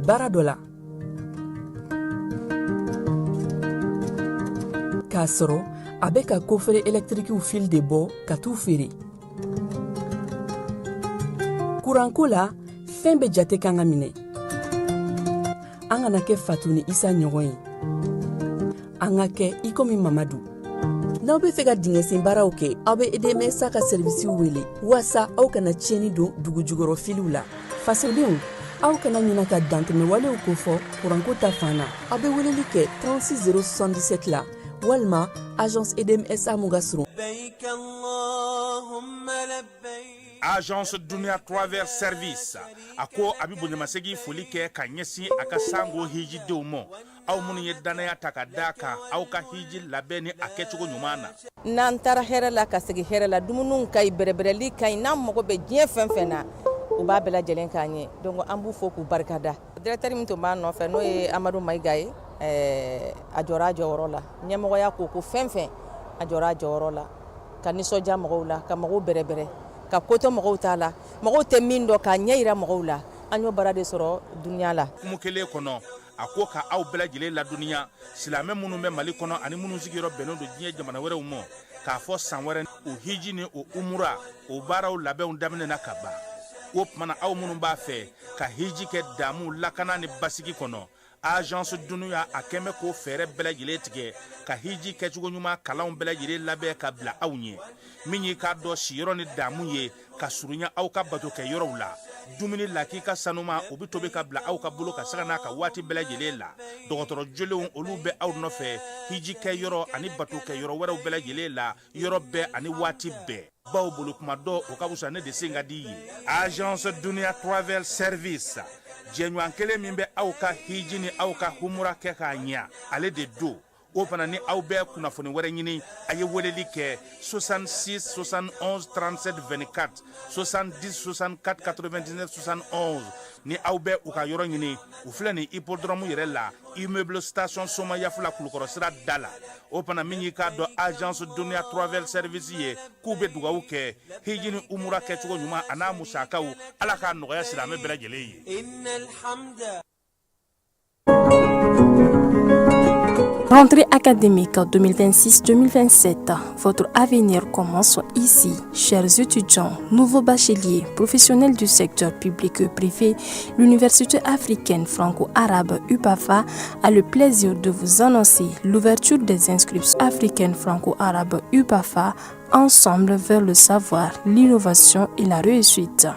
baara dɔ la k'a sɔrɔ a bɛ ka kofere ɛlɛtirikiw fil de bɔ ka t'u feere. Kuranko la, fɛn bɛɛ jate kan ka minɛ. An kana kɛ Fatu ni Isa ɲɔgɔn ye. An ka kɛ i komi Mamadu. N'aw bɛ fɛ ka dingɛsen baaraw kɛ, aw bɛ EDMSA ka sɛrivisiw wele waasa aw kana tiɲɛni don dugujukɔrɔ filiw la. Fasodenw, aw kana ɲina ka dantɛmɛwalew kofɔ kuranko ta fan na. Aw bɛ weleli kɛ 36 077 la walima agence EDMSA mun ka surun. Agence Dunia Travel Service a ko a bɛ bonyamasegin foli kɛ ka ɲɛsin a ka sango hijidenw ma aw minnu ye dannaya ta ka da kan aw ka hiji labɛn ni a kɛcogo ɲuman na. N'an taara hɛrɛ la ka segin hɛrɛ la, dumuniw ka ɲi, bɛrɛbɛrɛli ka ɲi, n'an mago bɛ diɲɛ fɛn fɛn na, u b'a bɛɛ lajɛlen k'an ye donc an b'u fo k'u barikada. Directeur min tun b'a nɔfɛ n'o ye Amadu Mayiga ye, ɛɛ a jɔra a jɔyɔrɔ la, ɲɛmɔgɔya ko ko fɛn fɛn a jɔra a jɔyɔrɔ la, ka nisɔndiya mɔgɔw la, ka mɔgɔw bɛrɛbɛrɛ, ka ko to mɔgɔw ta la, mɔgɔw tɛ min dɔn k'a ɲɛ jira mɔgɔw la, an y'o baara de sɔrɔ Dunia la. Hukumu kelen kɔnɔ, a ko ka aw bɛɛ lajɛlen ladɔnniya silamɛ minnu bɛ mali kɔnɔ ani minnu sigiyɔrɔ bɛnnen don diɲɛ jamana wɛrɛw ma k'a fɔ san wɛrɛ o hiji ni o umura o baaraw labɛnw daminɛna ka ban o tuma na aw minnu b'a fɛ ka hiji kɛ damu lakana ni basigi kɔnɔ agence dunuya a kɛn bɛ k'o fɛɛrɛ bɛɛ lajɛlen tigɛ ka hiji kɛcogo ɲuman kalanw bɛɛ lajɛlen labɛn ka bila aw ɲɛ min y'i k'a dɔn siyɔrɔ ni damu ye ka surunya aw ka bato kɛ yɔrɔw la dumuni lakika sanuma o bɛ tobi ka bila aw ka bolo kan sanga n'a ka waati bɛɛ lajɛlen la dɔgɔtɔrɔ jolenw olu bɛ aw nɔfɛ hiji kɛ yɔrɔ ani bato kɛ yɔrɔ wɛrɛw bɛɛ lajɛlen la yɔrɔ bɛɛ ani waati bɛɛ baw bolo kuma dɔ o ka fisa ne de sen ka di ye agence dunia travel service jɛɲɔgɔn kelen min bɛ aw ka hiji ni aw ka humura kɛ k'a ɲɛ ale de don o fana ni aw bɛ kunnafoni wɛrɛ ɲini a ye weleli kɛ 66 71 37 24 70 64 99 71 ni aw bɛ u ka yɔrɔ ɲini u filɛ nin hippodrome yɛrɛ la immeuble station somayaf la kulukɔrɔ sira da la o fana min y'i k'a dɔn agence dunia travel service ye k'u bɛ dugawu kɛ hiji ni umura kɛcogo ɲuman a n'a musakaw ala k'a nɔgɔya silamɛ bɛɛ lajɛlen ye. Rentrée académique 2026-2027, votre avenir commence ici. Chers étudiants, nouveaux bacheliers, professionnels du secteur public et privé, l'Université africaine franco-arabe UPAFA a le plaisir de vous annoncer l'ouverture des inscriptions africaines franco-arabes UPAFA ensemble vers le savoir, l'innovation et la réussite.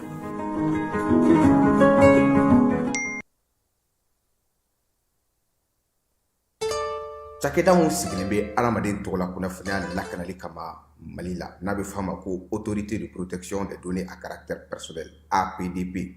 Cakɛda min sigilen bɛ adamaden tɔgɔla kunnafoniya lakanali kama Mali la n'a bɛ f'a ma ko autorité de protection des données à caractère personnel APDP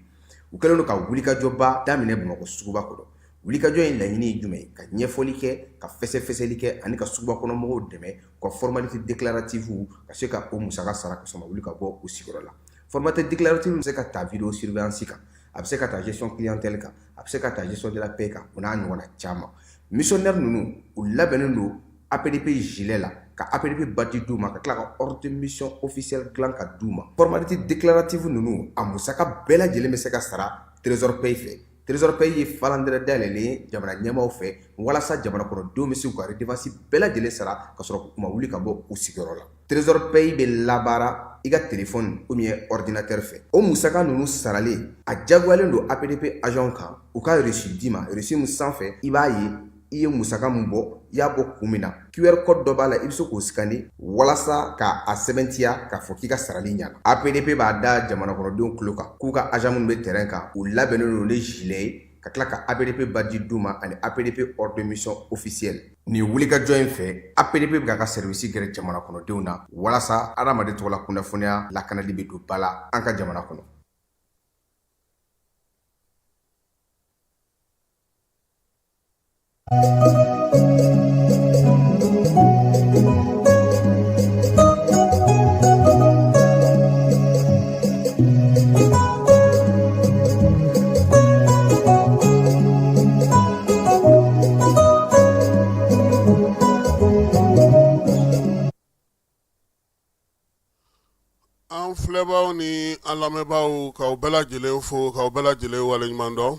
u kɛlen don ka wulikajɔba daminɛ Bamakɔ suguba kɔnɔ wulikajɔ in laɲini ye jumɛn ye ka ɲɛfɔli kɛ ka fɛsɛfɛsɛli kɛ ani ka suguba kɔnɔ mɔgɔw dɛmɛ u ka formalité déclarative ka se ka o musaka sara ka sɔrɔ ma wuli ka bɔ u sigiyɔrɔ la formalité déclarative bɛ se ka ta vidéo surveillance kan a bɛ se ka taa gestion clientèle kan a bɛ se ka taa gestion de la paie kan o n'a ɲɔgɔnna caman missionnaire ninnu u labɛnnen don APDP gilet la ka APDP badge d'u ma ka tila ka ordre de mission officiel dilan ka d'u ma formalité déclarative ninnu a musaka bɛɛ lajɛlen bɛ se ka sara trésor paye fɛ trésor paye ye falandɛrɛ dayɛlɛlen ye jamana ɲɛmaaw fɛ walasa jamana kɔnɔdenw bɛ se k'u ka redevance bɛɛ lajɛlen sara ka sɔrɔ u ma wuli ka bɔ u sigiyɔrɔ la Trésor paye bɛ labaara i ka téléphone ou bien ordinateur fɛ o musaka ninnu saralen a jagoyalen don APDP agent kan u ka reçu d'i ma reçu min sanfɛ i b'a ye i ye musaka min bɔ i y'a bɔ kun min na QR code dɔ b'a la i bɛ se k'o scanner walasa ka a sɛbɛntiya k'a fɔ k'i ka sarali ɲana APDP b'a da jamana kɔnɔdenw tulo kan k'u ka agent minnu bɛ terrain kan u labɛnnen don ni gilet ye ka tila ka APDP badge d'u ma ani APDP ordre de mission officiel nin wulikajɔ in fɛ APDP bɛ k'a ka service gɛrɛ jamana kɔnɔdenw na walasa adamaden tɔgɔla kunnafoniya lakanali bɛ don ba la an ka jamana kɔnɔ. An filɛbaaw ni an lamɛnbaaw k'aw bɛɛ lajɛlen fo k'aw bɛɛ lajɛlen waleɲuman dɔn.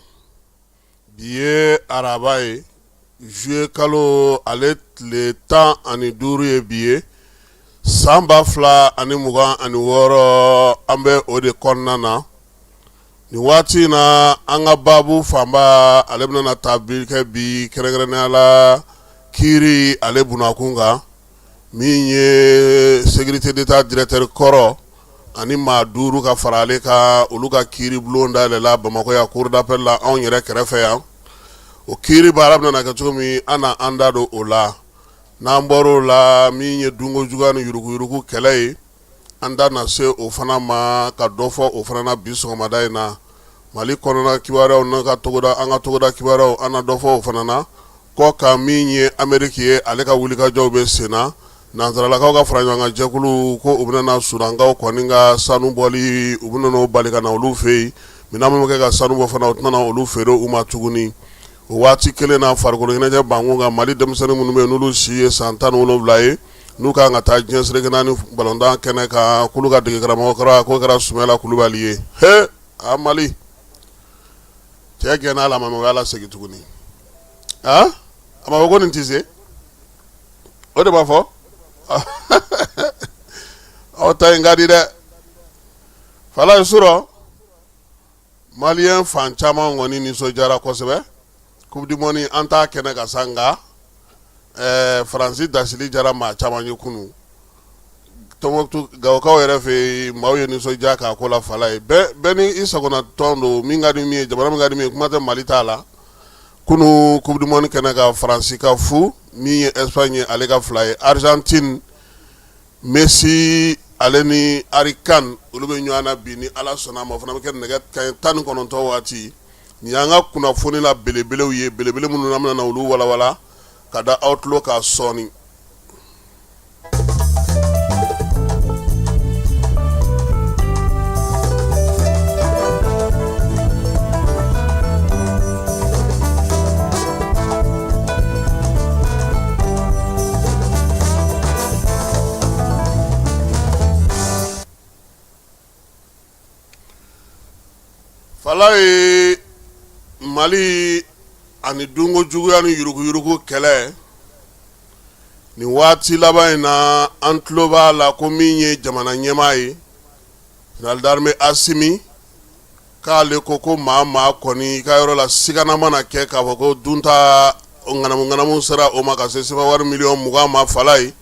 Bi ye araba ye, juillet kalo ale tile 15 ye bi ye, san 2026, an bɛ o de kɔnɔna na nin waati in na. An ka baabu fanba ale bɛna taa bi kɛ bi kɛrɛnkɛrɛnnenya la kiiri ale bunakun kan, min ye sécurité d'État directeur kɔrɔ ani maa 5 ka fara ale kan, olu ka kiiri bulon dayɛlɛla Bamakɔ yan cour d'appel la, anw yɛrɛ kɛrɛfɛ yan. O kiiri baara bɛna kɛ cogo min, an na an da don o la. N'an bɔra o la, min ye dunko juguya ni yuruguyurugu kɛlɛ ye, an da na se o fana ma ka dɔ fɔ o fana na bi sɔgɔmada in na. Mali kɔnɔna kibaruyaw n'an ka togoda, an ka togoda kibaruyaw, an na dɔ fɔ o fana na. Kɔ kan, min ye Ameriki ye, ale ka wulikajɔw bɛ sen na. Nansaralakaw ka fara ɲɔgɔn kan jɛkulu ko u bɛna na Sudankaw kɔni ka sanu bɔli, u bɛna n'o bali ka na olu fɛ yen. Minɛn minnu bɛ kɛ ka sanu bɔ fana, u tɛna olu feere u ma tuguni. O waati kelen na, farikolo ɲɛnajɛ bankun kan, Mali denmisɛnnin minnu bɛ yen n'olu si ye san 17 ye, n'u ka kan ka taa diɲɛ seleke naani balontan kɛnɛ kan, k'olu ka dege karamɔgɔ kɔrɔ k'o kɛra Sumayila Kulubali ye. He a Mali cɛ gɛnna a la, ma o y'a lasegin tuguni. A a ma fɔ ko nin tɛ se, o de b'a fɔ aw ta in ka di dɛ. Falaye surɔ, Maliyɛn fan caman kɔni nisɔndiyara kosɛbɛ. Coupe du monde an t'a kɛnɛ kan sa, nka Faransi dasili diyara maa caman ye kunun. Tɔnbukutu Gawokaw yɛrɛ fɛ yen, maaw ye nisɔndiya k'a ko la. Falaye, bɛɛ ni i sagona tɔn don, min ka di min ye, jamana min ka di min ye, kuma tɛ Mali t'a la. Kunun coupe du monde kɛnɛ kan, Faransi ka fu, min ye Espagne ye, ale ka 2 ye. Argentine, Messi ale ni Harry Kane, olu bɛ ɲɔgɔn na bi ni Ala sɔnna a ma. O fana bɛ kɛ nɛgɛ kanɲɛ 19 waati. Nin y'an ka kunnafoni la belebelew ye, belebele minnu an bɛna na olu walawala ka da aw tulo kan sɔɔni. Falaye, Mali ani dunko juguya ni yuruguyurugu kɛlɛ, nin waati laban in na, an tulo b'a la ko min ye jamana ɲɛmaa ye, général d'armée Asimi, k'ale ko ko maa maa kɔni i ka yɔrɔ la sigana mana kɛ k'a fɔ ko dunta ŋanamu ŋanamu sera o ma ka se sefa wari miliyɔn 20 ma, Falaye,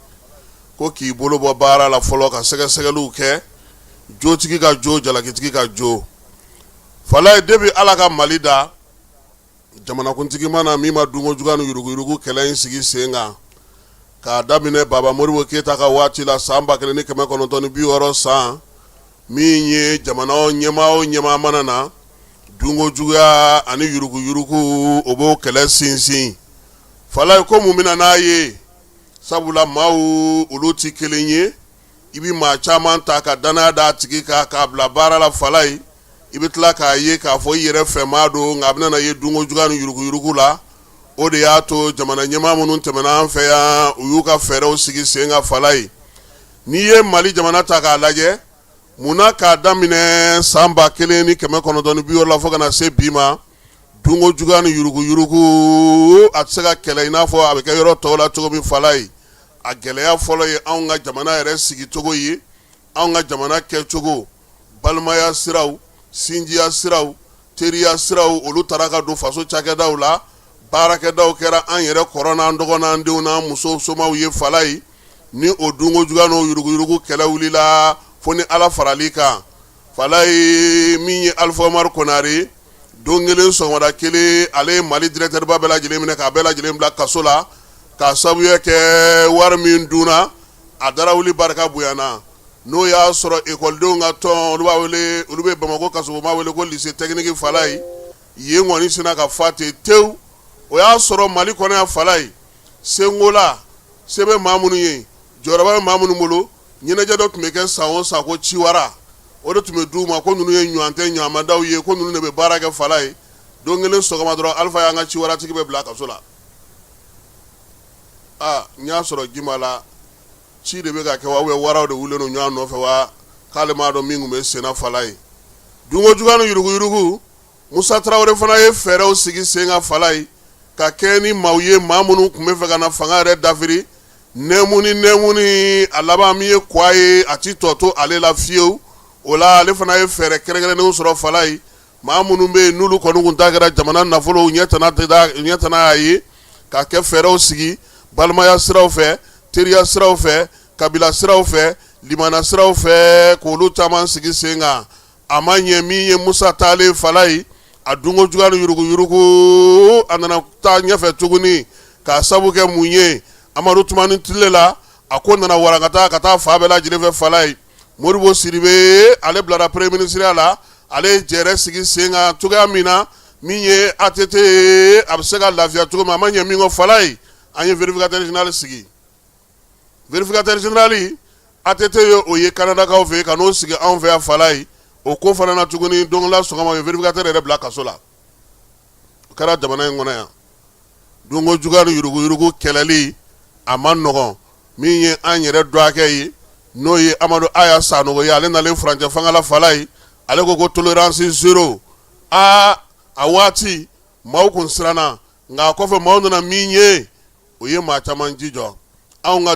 ko k'i bolo bɔ baara la fɔlɔ ka sɛgɛsɛgɛliw kɛ, jotigi ka jo, jalakitigi ka jo. Falaye, depuis Ala ka Mali da, jamanakuntigi ma na min ma dunko juguya ni yuruguyurugu kɛlɛ in sigi sen kan, k'a daminɛ Baba Modibo Keyita ka waati la san 1960 san. Min ye jamana ɲɛmaa o ɲɛmaa mana na, dunko juguya ani yuruguyurugu, o b'o kɛlɛ sinsin. Falaye, ko mun bɛna n'a ye? Sabula maaw olu tɛ kelen ye. I bɛ maa caman ta ka danaya d'a tigi kan k'a bila baara la, Falaye, i bɛ tila k'a ye k'a fɔ i yɛrɛ fɛmaa don, nka a bɛna na ye dunko juguya ni yuruguyurugu la. O de y'a to jamana ɲɛmaa minnu tɛmɛna an fɛ yan, u y'u ka fɛɛrɛw sigi sen kan. Falaye, n'i ye Mali jamana ta k'a lajɛ, munna k'a daminɛ san 1960 la fo ka na se bi ma, dunko juguya ni yuruguyurugu a tɛ se ka kɛlɛ i n'a fɔ a bɛ kɛ yɔrɔ tɔw la cogo min? Falaye, a gɛlɛya fɔlɔ ye anw ka jamana yɛrɛ sigicogo ye, anw ka jamana kɛcogo, balimaya siraw, sinjiya siraw, teriya siraw, olu taara ka don faso cakɛdaw la. Baarakɛdaw kɛra an yɛrɛ kɔrɔ n'an dɔgɔ n'an denw n'an muso somaw ye. Falaye, ni o dunko juguya n'o yuruguyurugu kɛlɛ wulila, fo ni Ala farali kan. Falaye, min ye Alifa Umaru Konare, don kelen sɔgɔmada kelen, ale ye Mali directeur ba bɛɛ lajɛlen minɛ k'a bɛɛ lajɛlen bila kaso la, k'a sababuya kɛ wari min dunna, a darawuli barika bonyana. N'o y'a sɔrɔ ekɔlidenw ka tɔn, olu b'a wele, olu bɛ Bamakɔ kasobonba wele ko lycée technique, Falaye, yen kɔni sinna ka fa ten tewu. O y'a sɔrɔ Mali kɔnɔ yan, Falaye, senkola se bɛ maa minnu ye, jɔyɔrɔba bɛ maa minnu bolo, ɲɛnajɛ dɔ tun bɛ kɛ san o san ko ciwara, o de tun bɛ d'u ma ko ninnu ye ɲɔgɔn tɛ ɲɔgɔnmadaw ye, ko ninnu de bɛ baara kɛ. Falaye, don kelen sɔgɔma dɔrɔn, Alifa y'an ka ciwaratigi bɛɛ bila kaso la. Aa, n y'a sɔrɔ jima la ci de bɛ ka kɛ wa, ou bien waraw de wulilen don ɲɔgɔn nɔfɛ wa, k'ale m'a dɔn min tun bɛ senna. Falaye, dunko juguya ni yuruguyurugu, Musa Tarawele fana ye fɛɛrɛw sigi sen kan Falayi, ka kɛɲɛ ni maaw ye, maa minnu tun bɛ fɛ ka na fanga yɛrɛ dafiri nɛmu ni nɛmu ni a laban min ye kwa ye, a ti tɔ to ale la fiyewu. O la, ale fana ye fɛɛrɛ kɛrɛnkɛrɛnnenw sɔrɔ Falayi, maa minnu bɛ yen n'olu kɔni tun ta kɛra jamana nafolo ɲɛ tana y'a ye, ka kɛ fɛɛrɛw sigi balimaya siraw fɛ, teriya siraw fɛ, kabila siraw fɛ, limana siraw fɛ, k'olu caman sigi sen kan. A ma ɲɛ min ye, Musa taalen Falayi, a dunko juguya ni yuruguyurugu, a nana taa ɲɛfɛ tuguni k'a sabu kɛ mun ye? Amadu Tumani tile la, a ko nana warankata ka taa fan bɛɛ lajɛlen fɛ Falayi. Modibo Sidibe, ale bilara premier ministre la, ale ye jɛrɛ sigi sen kan cogoya min na, min ye ATT ye, a bɛ se ka lafiya cogo min. A ma ɲɛ min kɔ Falayi, an ye vérificateur général sigi. Vérificateur général, ATT ye o ye Kanadakaw fɛ ka n'o sigi anw fɛ yan Falayi. O ko fana na tuguni, don la sɔgɔma, ye vérificateur yɛrɛ bila kaso la. O kɛra jamana in kɔnɔ yan. Dunko juguya ni yuruguyurugu kɛlɛli, a ma nɔgɔn. Min ye an yɛrɛ dɔgɔkɛ ye, n'o ye Amadu Aya Sanogo ye, ale nalen furancɛ fanga la Falayi, ale ko ko tolérance zéro. Aa, a waati maaw kun siranna, nka a kɔfɛ maaw nana min ye, o ye maa caman ji jɔ. Anw ka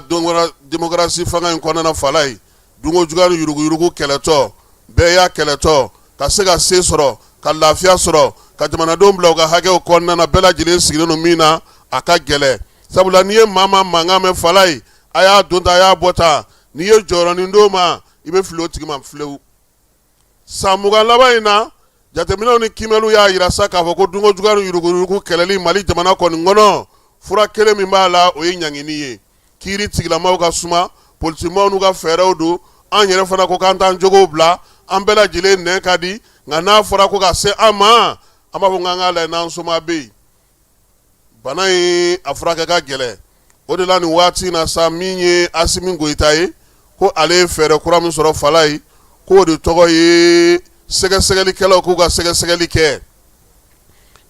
démocratie fanga in kɔnɔna Falayi, dunko juguya ni yuruguyurugu kɛlɛtɔ, bɛɛ y'a kɛlɛtɔ ka se ka se sɔrɔ, ka lafiya sɔrɔ, ka jamanadenw bila u ka hakɛw kɔnɔna na, bɛɛ lajɛlen sigilen don min na, a ka gɛlɛn. Sabula n'i ye maa maa mankan mɛn Falayi, a y'a don tan, a y'a bɔ tan, n'i ye jɔyɔrɔnin d'o ma, i bɛ fili o tigi ma fiyewu. San 20 laban in na, jateminɛw ni kiimɛliw y'a jira sa k'a fɔ ko dunko juguya ni yuruguyurugu kɛlɛli Mali jamana kɔni kɔnɔ, fura kelen min b'a la, o ye ɲangini ye. Kiiri tigilamaw ka suma, politikimaw n'u ka fɛɛrɛw don. An yɛrɛ fana ko k'an t'an jogow bila, an bɛɛ lajɛlen nɛn ka di, nka n'a fɔra ko ka se an ma, an b'a fɔ k'an k'a lajɛ n'an soma bɛ yen. Bana in, a furakɛ ka gɛlɛn. O de la, nin waati in na sa, min ye Asimi Goyita ye, ko ale ye fɛɛrɛ kura min sɔrɔ Falayi, k'o de tɔgɔ ye sɛgɛsɛgɛlikɛlaw k'u ka sɛgɛsɛgɛli kɛ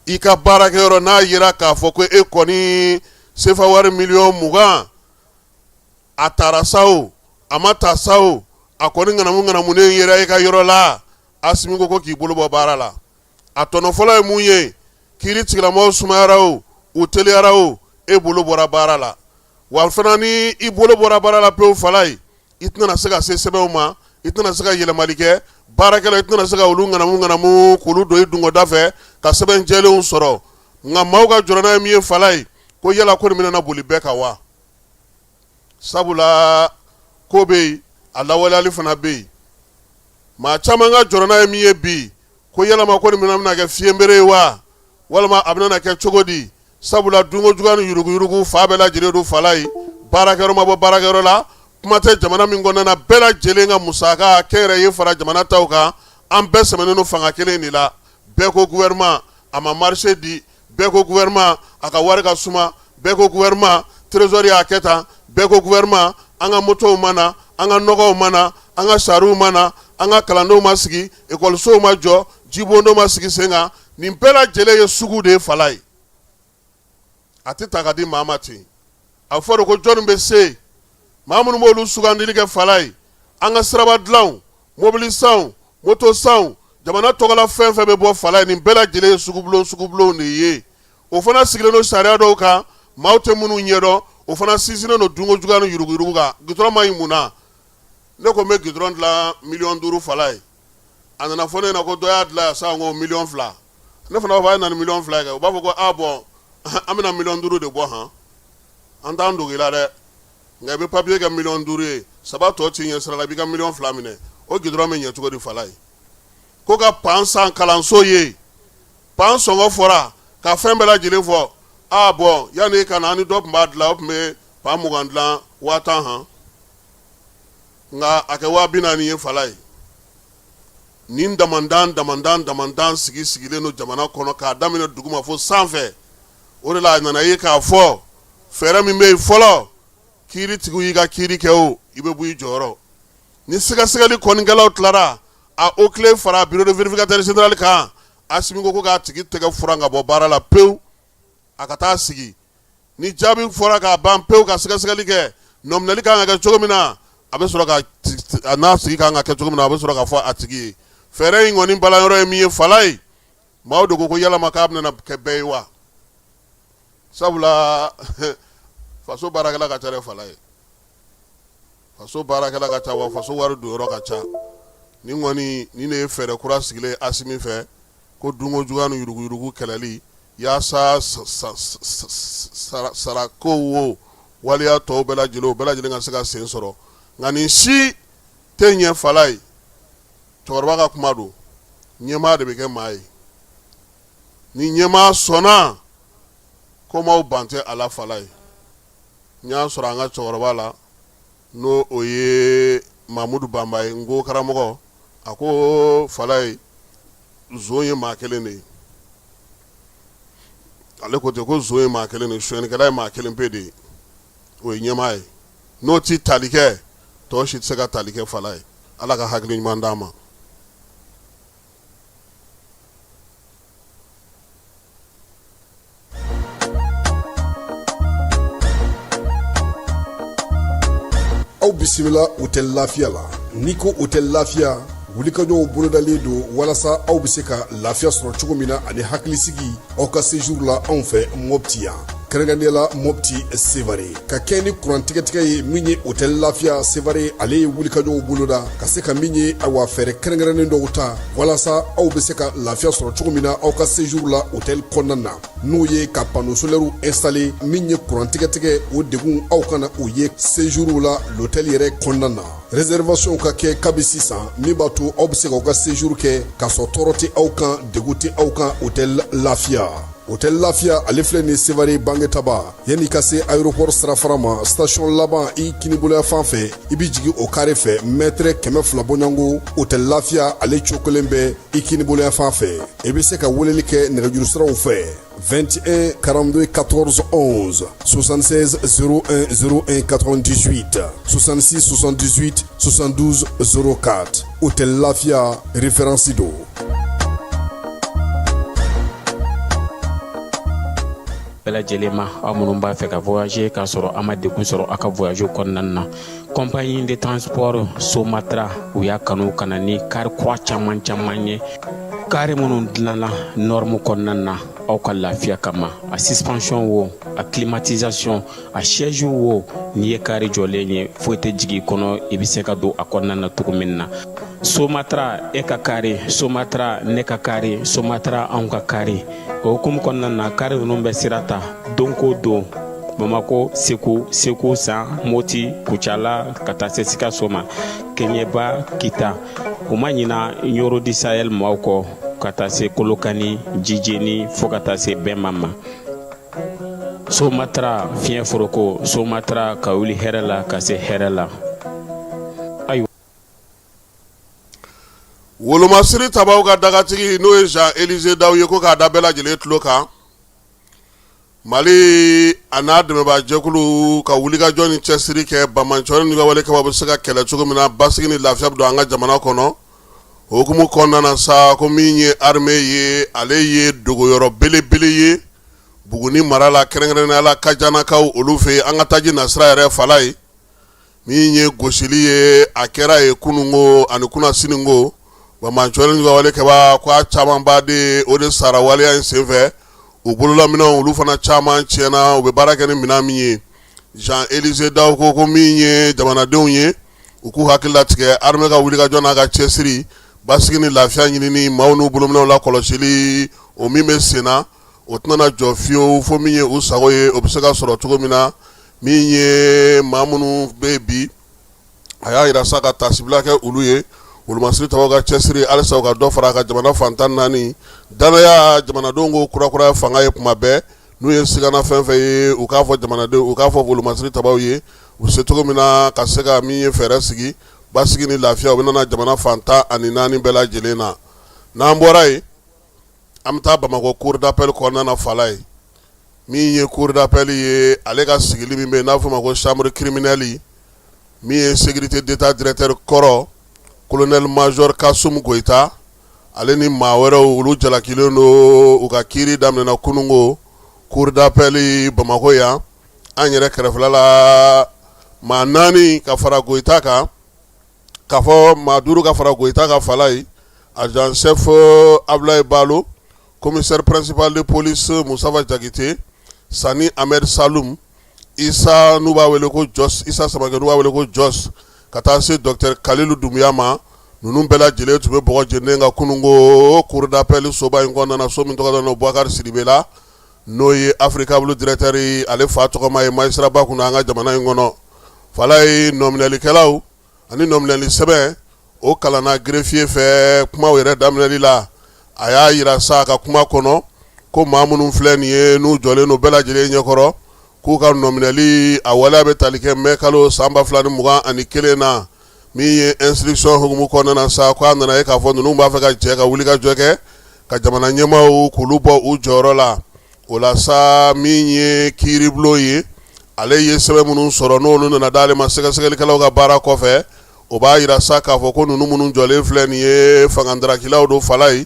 i ka baarakɛyɔrɔ. N'a yera k'a fɔ ko e kɔni sefa wari miliyɔn 20, a taara sa o, a ma ta sa o, a kɔni ŋanamu ŋanamunen yera i ka yɔrɔ la, Asimi ko k'i bolo bɔ baara la. A tɔnɔ fɔlɔ ye mun ye? Kiiri tigilamɔgɔw sumayara o, u teliyara o, e bolo bɔra baara la. Wa fana, ni i bolo bɔra baara la pewu Falayi, i tɛna se ka se sɛbɛnw ma, i tɛna se ka yɛlɛmali kɛ baarakɛla, i tɛna se ka olu ŋanamu ŋanamu k'olu don i dungɔda fɛ ka sɛbɛn jɛlenw sɔrɔ. Nka maaw ka jɔrɔna ye min ye Falayi, ko yala ko nin bɛna boli bɛɛ kan wa? Sabula ko bɛ yen, a lawaleyali fana bɛ yen. Maa caman ka jɔrɔna ye min ye bi, ko yalama ko nin bɛna kɛ fiɲɛbere ye wa, walima a bɛna kɛ cogo di? Sabula dunko juguya ni yuruguyurugu fan bɛɛ lajɛlen don Falayi. Baarakɛyɔrɔ ma bɔ baarakɛyɔrɔ la, kuma tɛ jamana min kɔnɔna na, bɛɛ lajɛlen ka musaka kɛnyɛrɛye fara jamana taw kan, an bɛɛ sɛmɛnen don fanga kelen de la. Bɛɛ ko gouvernement a ma marché di, bɛɛ ko gouvernement a ka wari ka suma, bɛɛ ko gouvernement trésor y'a kɛ tan, bɛɛ ko gouvernement an ka motow ma na, an ka nɔgɔw ma na, an ka sariw ma na, an ka kalandenw ma sigi, ekɔlisow ma jɔ, jibondow ma sigi sen kan. Nin bɛɛ lajɛlen ye sugu de ye Falayi. A tɛ ta ka di maa ma ten. A fɔ de ko jɔnni bɛ se? Maa minnu b'olu sugandili kɛ Falayi, an ka siraba dilanw, mobili sanw, moto sanw, jamana tɔgɔla fɛn fɛn bɛ bɔ Falayi, nin bɛɛ lajɛlen ye sugubulon sugubulon de ye. O fana sigilen don sariya dɔw kan, maaw tɛ minnu ɲɛdɔn. O fana sinsinnen don dunko juguya ni yuruguyurugu kan. Gitɔrɔn ma ɲi mun na? Ne ko n bɛ gitɔrɔn dilan miliyɔn 5 Falayi. A nana fɔ ne ɲɛna ko dɔ y'a dilan yan sisan ko miliyɔn 2. Ne fana b'a fɔ a ye na ni miliyɔn 2 ye kɛ. U b'a fɔ ko a bɔn, an bɛna miliyɔn 5 de bɔ han, an t'an dogo i la dɛ, nka i bɛ papiye kɛ miliyɔn 5 ye, saba tɔ t'i ɲɛ sira la, i b'i ka miliyɔn 2 minɛ. O gitɔrɔn bɛ ɲɛ cogo di Falayi? Ko ka pan san kalanso ye, pan sɔngɔ fɔra ka fɛn bɛɛ lajɛlen fɔ. A bɔn, yanni ka na, an ni dɔ tun b'a dilan, o tun bɛ pan 20 dilan 10 000 han, nka a kɛ 40 000 ye Falayi. Nin damandan damandan damandan sigi sigilen don jamana kɔnɔ k'a daminɛ duguma fo sanfɛ. O de la, a nana ye k'a fɔ fɛɛrɛ min bɛ yen fɔlɔ, kiiri tigiw y'i ka kiiri kɛ o, i bɛ bɔ i jɔyɔrɔ. Ni sɛgɛsɛgɛli kɔnikɛlaw tilara, a OCLEI fara bureau de vérificateur général kan, Asimi ko k'a tigi tɛgɛ furan ka bɔ baara la pewu, a ka taa sigi. Ni jaabi fɔra k'a ban pewu, ka sɛgɛsɛgɛli kɛ, nɔminɛli kan ka kɛ cogo min na, a bɛ sɔrɔ ka n'a sigi kan ka kɛ cogo min na, a bɛ sɔrɔ ka fɔ a tigi ye. Fɛɛrɛ in kɔni balanyɔrɔ ye min ye Falayi. Maaw de ko ko yalama k'a bɛna kɛ bɛɛ ye wa? Sabula faso baarakɛla ka ca dɛ Falaye, faso baarakɛla ka ca wa faso wari don yɔrɔ ka ca. Nin kɔni nin de ye fɛɛrɛ kura sigilen Asimi fɛ ko dunko juguya ni yuruguyurugu kɛlɛli yaasa sarako wo waleya tɔw bɛɛ lajɛlen o bɛɛ lajɛlen ka se ka sen sɔrɔ. Nka nin si tɛ ɲɛ Falaye, cɛkɔrɔba ka kuma don, ɲɛmaa de bɛ kɛ maa ye. Ni ɲɛmaa sɔnna ko maaw ban tɛ a la Falaye. N y'a sɔrɔ an ka cɛkɔrɔba la n'o o ye Mamudu Banba ye, n ko karamɔgɔ, a ko Falaye, zon ye maa kelen de ye. Ale ko ten ko zon ye maa kelen de ye, sonyɛlikɛla ye maa kelen pe de ye, o ye ɲɛmaa ye. N'o ti tali kɛ, tɔ si tɛ se ka tali kɛ Falaye. Ala ka hakili ɲuman d'an ma. Aw bisimila hôtel Lafiya la. N'i ko hôtel Lafiya, wulikajɔw bolodalen don walasa aw bɛ se ka lafiya sɔrɔ cogo min na ani hakilisigi aw ka séjour la anw fɛ Mopti yan, kɛrɛnkɛrɛnnenya la Mopti Sevare. Ka kɛ ni kurantigɛtigɛ ye min ye hôtel Lafiya Sevare, ale ye wulikajɔw boloda ka se ka min ye awa fɛɛrɛ kɛrɛnkɛrɛnnen dɔw ta walasa aw bɛ se ka lafiya sɔrɔ cogo min na aw ka séjour la hôtel kɔnɔna na, n'o ye ka panneau solaire installer. Min ye kurantigɛtigɛ, o degun aw kana o ye séjour la l'hôtel yɛrɛ kɔnɔna na. Réservation ka kɛ kabi sisan, min b'a to aw bɛ se k'aw ka séjour kɛ k'a sɔrɔ tɔɔrɔ tɛ aw kan, degun tɛ aw kan. Hôtel Lafiya, hôtel Lafiya, ale filɛ nin Sevare Bangetaba, yanni ka se aéroport sirafara ma, station laban i kiniboloya fan fɛ, i bɛ jigin o kare fɛ, mètre 200 bɔɲɔgɔnko. Hôtel Lafiya, ale cokolen bɛ i kiniboloya fan fɛ. I bɛ se ka weleli kɛ nɛgɛjuru siraw fɛ: 21 42 14 11, 76 01 01 98, 66 78 72 04. Hôtel Lafiya, référence don. Bɛɛ lajɛlen ma, aw minnu b'a fɛ ka voyager k'a sɔrɔ a ma degun sɔrɔ aw ka voyage kɔnɔna na, compagnie de transport Somatra, u y'a kanu ka na ni kari kura caman caman ye, kari minnu dilanna norme kɔnɔna na aw ka lafiya kama. A suspension wo, a climatisation, a siège wo, n'i ye kari jɔlen ye, foyi tɛ jigin i kɔnɔ, i bɛ se ka don a kɔnɔna na cogo min na. Somatra, e ka kari Somatra, ne ka kari Somatra, anw ka kari. O hukumu kɔnɔna na, kari ninnu bɛ sira ta don ko don Bamako, Segu, Segu San, Moti, Kucala, ka taa se Sikaso ma, Kɛɲɛba, Kita. U ma ɲina Ɲɔrɔ du Sahel maaw kɔ, ka taa se Kolokani, Jijeni, fo ka taa se Bɛma ma. Somatra fiɲɛ foroko, Somatra ka wuli hɛrɛ la ka se hɛrɛ la. Ayiwa. Wolomasiri tabaw ka dagatigi, n'o ye Jean Élisée Daw ye, ko k'a da bɛɛ lajɛlen tulo kan, Mali a n'a dɛmɛbaajɛkulu ka wulikajɔ ni cɛsiri kɛ banbaanciwale ni wale kɛbaaw bɛ se ka kɛlɛ cogo min na, basigi ni lafiya bɛ don an ka jamana kɔnɔ. O hukumu kɔnɔna na sa, ko min ye armée ye, ale ye dogoyɔrɔ belebele ye Buguni mara la, kɛrɛnkɛrɛnnenya la Kajanakaw olu fɛ yen, an ka taji nasira yɛrɛ Falaye. Min ye gosili ye, a kɛra ye kununko ani kunasini ko banbaanciwale ni wale kɛbaa, ko a camanba de o de sara waleya in senfɛ. U bololaminɛnw olu fana caman tiɲɛna, u bɛ baara kɛ ni minɛn min ye. Jean Élisée Daw ko min ye jamanadenw ye, u k'u hakili latigɛ armée ka wulikajɔ n'a ka cɛsiri, basigi ni lafiya ɲinini, maaw n'u bolominɛnw lakɔlɔsili, o min bɛ sen na, o tɛna jɔ fiyewu fo min ye u sago ye, o bɛ se ka sɔrɔ cogo min na. Min ye maa minnu bɛ bi, a y'a jira sa ka taasibila kɛ olu ye, wolomasiri tabaw ka cɛsiri halisa u ka dɔ fara a ka jamana fan 14 danaya jamanadenw ko kurakuraya fanga ye kuma bɛɛ. N'u ye sigana fɛn fɛn ye, u k'a fɔ jamanadenw, u k'a fɔ wolomasiri tabaw ye, u se cogo min na ka se ka min ye fɛɛrɛ sigi basigi ni lafiya o bɛ nana jamana fan 14 bɛɛ lajɛlen na. N'an bɔra yen, an bɛ taa Bamakɔ cour d'appel kɔnɔna na Falaye. Min ye cour d'appel ye, ale ka sigili min bɛ yen n'a bɛ f'o ma ko chambre criminelle, min ye sécurité d'État directeur kɔrɔ colonel major Kasum Goyita, ale ni maa wɛrɛw, olu jalakilen don. U ka kiiri daminɛna kununko cour d'appel Bamakɔ yan, an yɛrɛ kɛrɛfɛla la. Maa 4 ka fara Goyita kan, k'a fɔ maa 5 ka fara Goyita kan Falaye, adjudant chef Abulayi Balo. commissaire principal de police Mustafa Jakite, Sani Ahmed Saloum, Isa n'u b'a wele ko Jos, Isa Samakɛ n'u b'a wele ko Jos, ka taa se docteur Kalilu Dunbiya ma. Ninnu bɛɛ lajɛlen tun bɛ bɔgɔ jeninen kan kununko cour d'appel soba in kɔnɔna na, so min tɔgɔ dalen don Bubakari Sidibe la, n'o ye Africable directeur ale fa tɔgɔma ye magistrat ba kunna an ka jamana in kɔnɔ. Falaye, nɔminɛlikɛlaw ani nɔminɛli sɛbɛn o kalanna greffier fɛ. Kumaw yɛrɛ daminɛli la, a y'a jira sa a ka kuma kɔnɔ ko maa minnu filɛ nin ye, n'u jɔlen don bɛɛ lajɛlen ɲɛkɔrɔ, k'u ka nɔminɛli a waleya bɛ tali kɛ mai kalo san 2021 na. Min ye instruction hukumu kɔnɔna na sa, ko a nana ye k'a fɔ ninnu b'a fɛ ka jɛ ka wuli ka jɔ kɛ ka jamana ɲɛmaaw k'olu bɔ u jɔyɔrɔ la. O la sa, min ye kiiribulon ye, ale ye sɛbɛn minnu sɔrɔ, n'olu nana d'ale ma sɛgɛsɛgɛlikɛlaw ka baara kɔfɛ, o b'a jira sa k'a fɔ ko ninnu minnu jɔlen filɛ nin ye, fangandarakilaw don. Falaye,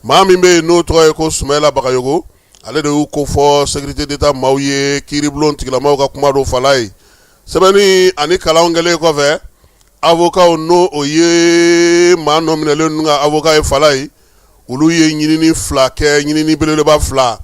maa min bɛ yen n'o tɔgɔ ye ko Sumayila Bagayogo, ale de y'u ko fɔ sécurité d'État maaw ye. Kiiribulon tigilamaw ka kuma don. Falaye, sɛbɛnni ani kalan kɛlen kɔfɛ, avocat, n'o o ye maa nɔminɛlen ninnu ka avocat ye, Falaye, olu ye ɲinini fila kɛ, ɲinini belebeleba fila.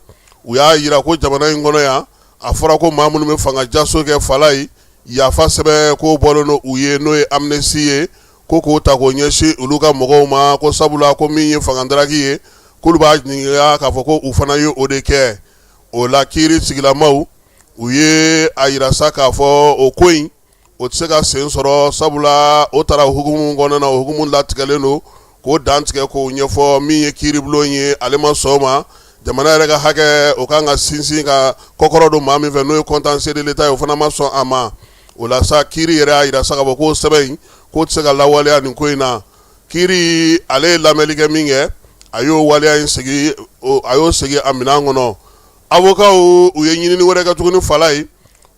U y'a jira ko jamana in kɔnɔ yan, a fɔra ko maa minnu bɛ fanga jaso kɛ, Falaye, yafa sɛbɛn ko bɔlen don u ye, n'o ye amnistie ye, ko k'o ta k'o ɲɛsin olu ka mɔgɔw ma, ko sabula ko min ye fangadaraki ye, k'olu b'a ɲininka k'a fɔ ko u fana ye o de kɛ. O la, kiiri sigilamaw, u ye a jira sa k'a fɔ o ko in, o tɛ se ka sen sɔrɔ, sabula o taara hukumu kɔnɔna na, o hukumu latigɛlen don k'o dantigɛ k'o ɲɛfɔ. Min ye kiiribulon ye, ale ma sɔn o ma. Jamana yɛrɛ ka hakɛ, o kan ka sinsin ka kɔkɔrɔ don maa min fɛ, n'o ye contentieux de l'État ye, o fana ma sɔn a ma. O la sa, kiiri yɛrɛ y'a jira sa k'a fɔ k'o sɛbɛn in, k'o tɛ se ka lawaleya nin ko in na. Kiiri, ale ye lamɛnli kɛ min kɛ, a y'o waleya in segin, a y'o segin a minɛn kɔnɔ. Avocat, u ye ɲinini wɛrɛ kɛ tuguni, Falaye,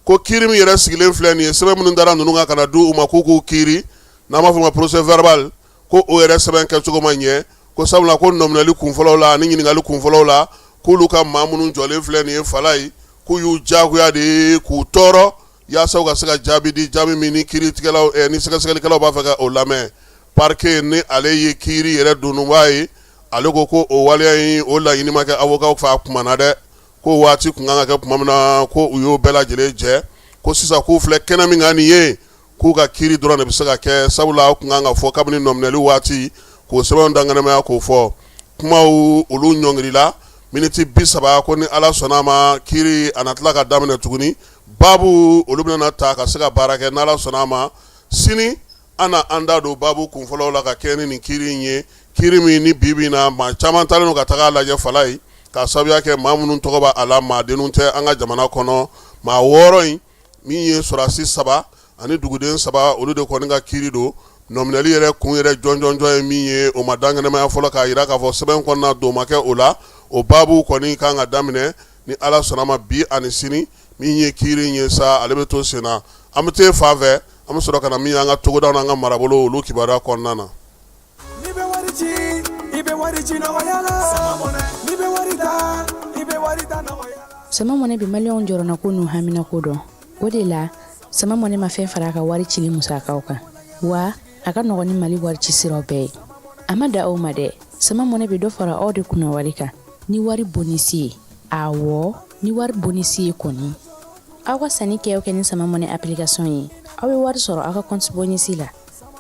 ko kiiri min yɛrɛ sigilen filɛ nin ye, sɛbɛn minnu dara ninnu kan ka na di u ma k'u k'u kiiri, n'an b'a fɔ o ma procès verbal, ko o yɛrɛ sɛbɛn kɛcogo ma ɲɛ, ko sabula ko nɔminɛli kunfɔlɔw la ani ɲininkali kunfɔlɔw la, k'olu ka maa minnu jɔlen filɛ nin ye, Falaye, k'u y'u diyagoya de k'u tɔɔrɔ yaasa u ka se ka jaabi di, jaabi min ni kiiritigɛlaw ni sɛgɛsɛgɛlikɛlaw b'a fɛ ka o lamɛn. Parquet, ni ale ye kiiri yɛrɛ donba ye, ale ko ko o waleya in, o laɲini ma kɛ avocat fɛ a kuma na dɛ, ko waati tun kan ka kɛ tuma min na, ko u y'o bɛɛ lajɛlen jɛ, ko sisan k'u filɛ kɛnɛ min kan nin ye, k'u ka kiiri dɔrɔn de bɛ se ka kɛ, sabula o tun kan ka fɔ kabini nɔminɛli waati, k'o sɛbɛnw dankɛnɛmaya k'o fɔ. Kumaw olu ɲɔngirila miniti 30, ko ni Ala sɔnna a ma, kiiri a na tila ka daminɛ tuguni. Baabu olu bɛna ta ka se ka baara kɛ n'Ala sɔnna a ma. Sini an na an da don baabu kunfɔlɔw la ka kɛ ni nin kiiri in ye, kiiri min ni bi bi in na maa caman taalen don ka taga a lajɛ, Falaye, k'a sababuya kɛ maa minnu tɔgɔ b'a la, maa denw tɛ an ka jamana kɔnɔ. Maa 6 in, min ye sɔrɔdasi 3 ani duguden 3, olu de kɔni ka kiiri don. Nɔminɛli yɛrɛ kun yɛrɛ jɔnjɔnjɔn ye min ye, o ma dankɛnɛmaya fɔlɔ k'a jira k'a fɔ sɛbɛn kɔnɔna don ma kɛ o la. O baabu kɔni kan ka daminɛ ni Ala sɔnna ma bi ani sini. Min ye kiiri in ye sa, ale bɛ to sen na. An bɛ taa fan fɛ, an bɛ sɔrɔ ka na min y'an ka togodaw n'an ka marabolo olu kibaruya kɔnɔna na. N'i bɛ wari ci, i bɛ wari ci nɔgɔya la. N'i bɛ wari ta, i bɛ wari ta nɔgɔya la. Sama Money bɛ maliyɛnw jɔrɔnako n'u haminako dɔn. O de la, Sama Money ma fɛn fara a ka wari cili musakaw kan. Wa a ka nɔgɔn ni Mali wari ci siraw bɛɛ ye. A ma dan o ma dɛ, Sama Money bɛ dɔ fara aw de kunna wari kan ni wari bonisi ye. Awɔ, ni wari bonisi ye kɔni. Aw ka sanni kɛ o kɛ ni Sama Money application ye, aw bɛ wari sɔrɔ aw ka compte bonus la.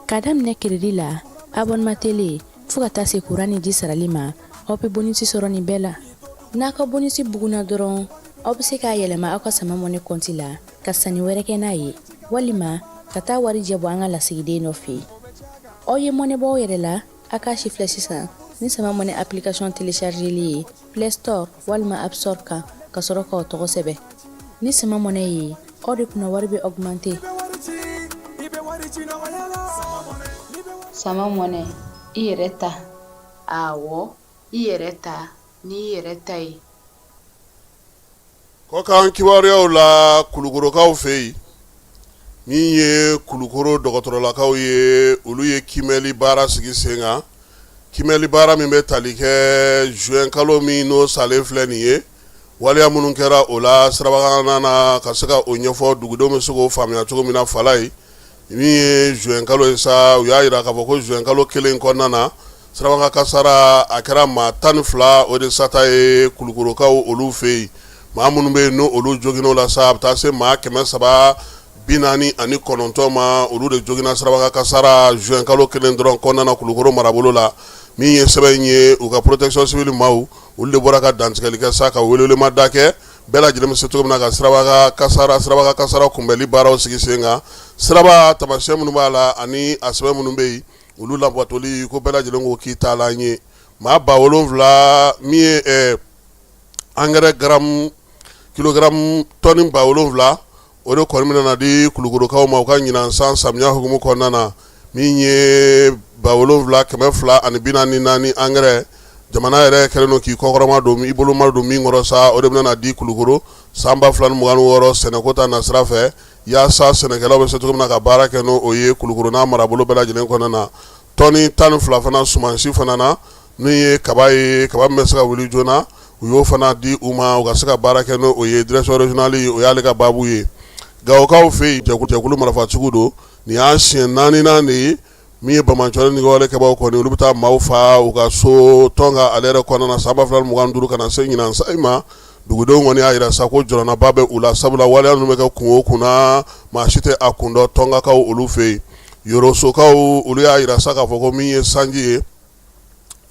K'a daminɛ crédit la, abonnement télé, fo ka taa se courant ni ji sarali ma, aw bɛ bonus sɔrɔ nin bɛɛ la. N'a ka bonus bugunna dɔrɔn, aw bɛ se k'a yɛlɛma aw ka Sama Money compte la ka sanni wɛrɛ kɛ n'a ye, walima ka taa warijɛ bɔ an ka lasigiden dɔ fɛ yen. Aw ye mɔnɛ bɔ aw yɛrɛ la, a k'a si filɛ sisan ni Sama Money application téléchargeli ye Play Store walima App Store kan, ka sɔrɔ k'aw tɔgɔ sɛbɛn. Ni Sama Money ye, aw de kunna wari bɛ augmenter. Sama Money, i yɛrɛ ta. Awɔ, i yɛrɛ ta n'i yɛrɛ ta ye. Kɔkan kibaruyaw la, Kulukorokaw fɛ yen, min ye Kulukoro dɔgɔtɔrɔlakaw ye, olu ye kiimɛli baara sigi sen kan, kiimɛli baara min bɛ tali kɛ juin kalo min n'o salen filɛ nin ye, waleya minnu kɛra o la sirabakanna na, ka se ka o ɲɛfɔ dugudenw bɛ se k'o faamuya cogo min na. Falaye, min ye juin kalo ye sa, u y'a jira k'a fɔ ko juin kalo kelen kɔnɔna na, Sirabakan kasara a kɛra maa 12 o de sata ye kulukorokaw olu fɛ yen. Maa minnu bɛ yen n' olu joginn'o la sa, a bɛ taa se maa 349 ma, olu de joginna sirabakan kasara juin kalo kelen dɔrɔn kɔnɔna na kulukoro marabolo la. Min ye sɛbɛn in ye, u ka protection civile maaw, olu de bɔra ka dantigɛli kɛ sa, ka welewelemada kɛ bɛɛ lajɛlen bɛ se cogo min na ka sirabakan kasara kunbɛnli baaraw sigi sen kan. Siraba taamasiyɛn minnu b'a la ani a sɛbɛn minnu bɛ yen, olu labatoli ko bɛɛ lajɛlen k'o k'i taalan ye. Maa 7000 min ye angɛrɛ garamu kilogaramu tɔni 7000, o de kɔni bɛna di kulukorokaw ma u ka ɲinan san samiya hukumu kɔnɔna na. Min ye 7244 angɛrɛ, jamana yɛrɛ kɛlen don k'i kɔkɔrɔma don, i boloma don min kɔrɔ sa, o de bɛna di kulukoro san 2026 sɛnɛko ta nasira fɛ, yaasa sɛnɛkɛlaw bɛ se cogo min na ka baara kɛ n'o ye kulukoro n'a marabolo bɛɛ lajɛlen kɔnɔna na. Tɔni 12 fana sumansi fana na, min ye kaba ye, kaba min bɛ se ka wuli joona, u y'o fana di u ma u ka se ka baara kɛ n'o ye. Direction régionale, o y'ale ka baabu ye. Gawokaw fɛ yen, jɛkulu marifatigiw don. Nin y'a siɲɛ naaninan de ye min ye banbaanciwale ni walekɛbaaw kɔni, olu bɛ taa maaw faa u ka so Tɔnka ale yɛrɛ kɔnɔna na san 2025 ka na se ɲinan san in ma. Dugudenw kɔni y'a jira sa ko jɔrɔnaba bɛ u la, sabula waleya ninnu bɛ kɛ kun o kun na, maa si tɛ a kun dɔn Tɔnkakaw olu fɛ yen. Yorosokaw olu y'a jira sa k'a fɔ ko min ye sanji ye,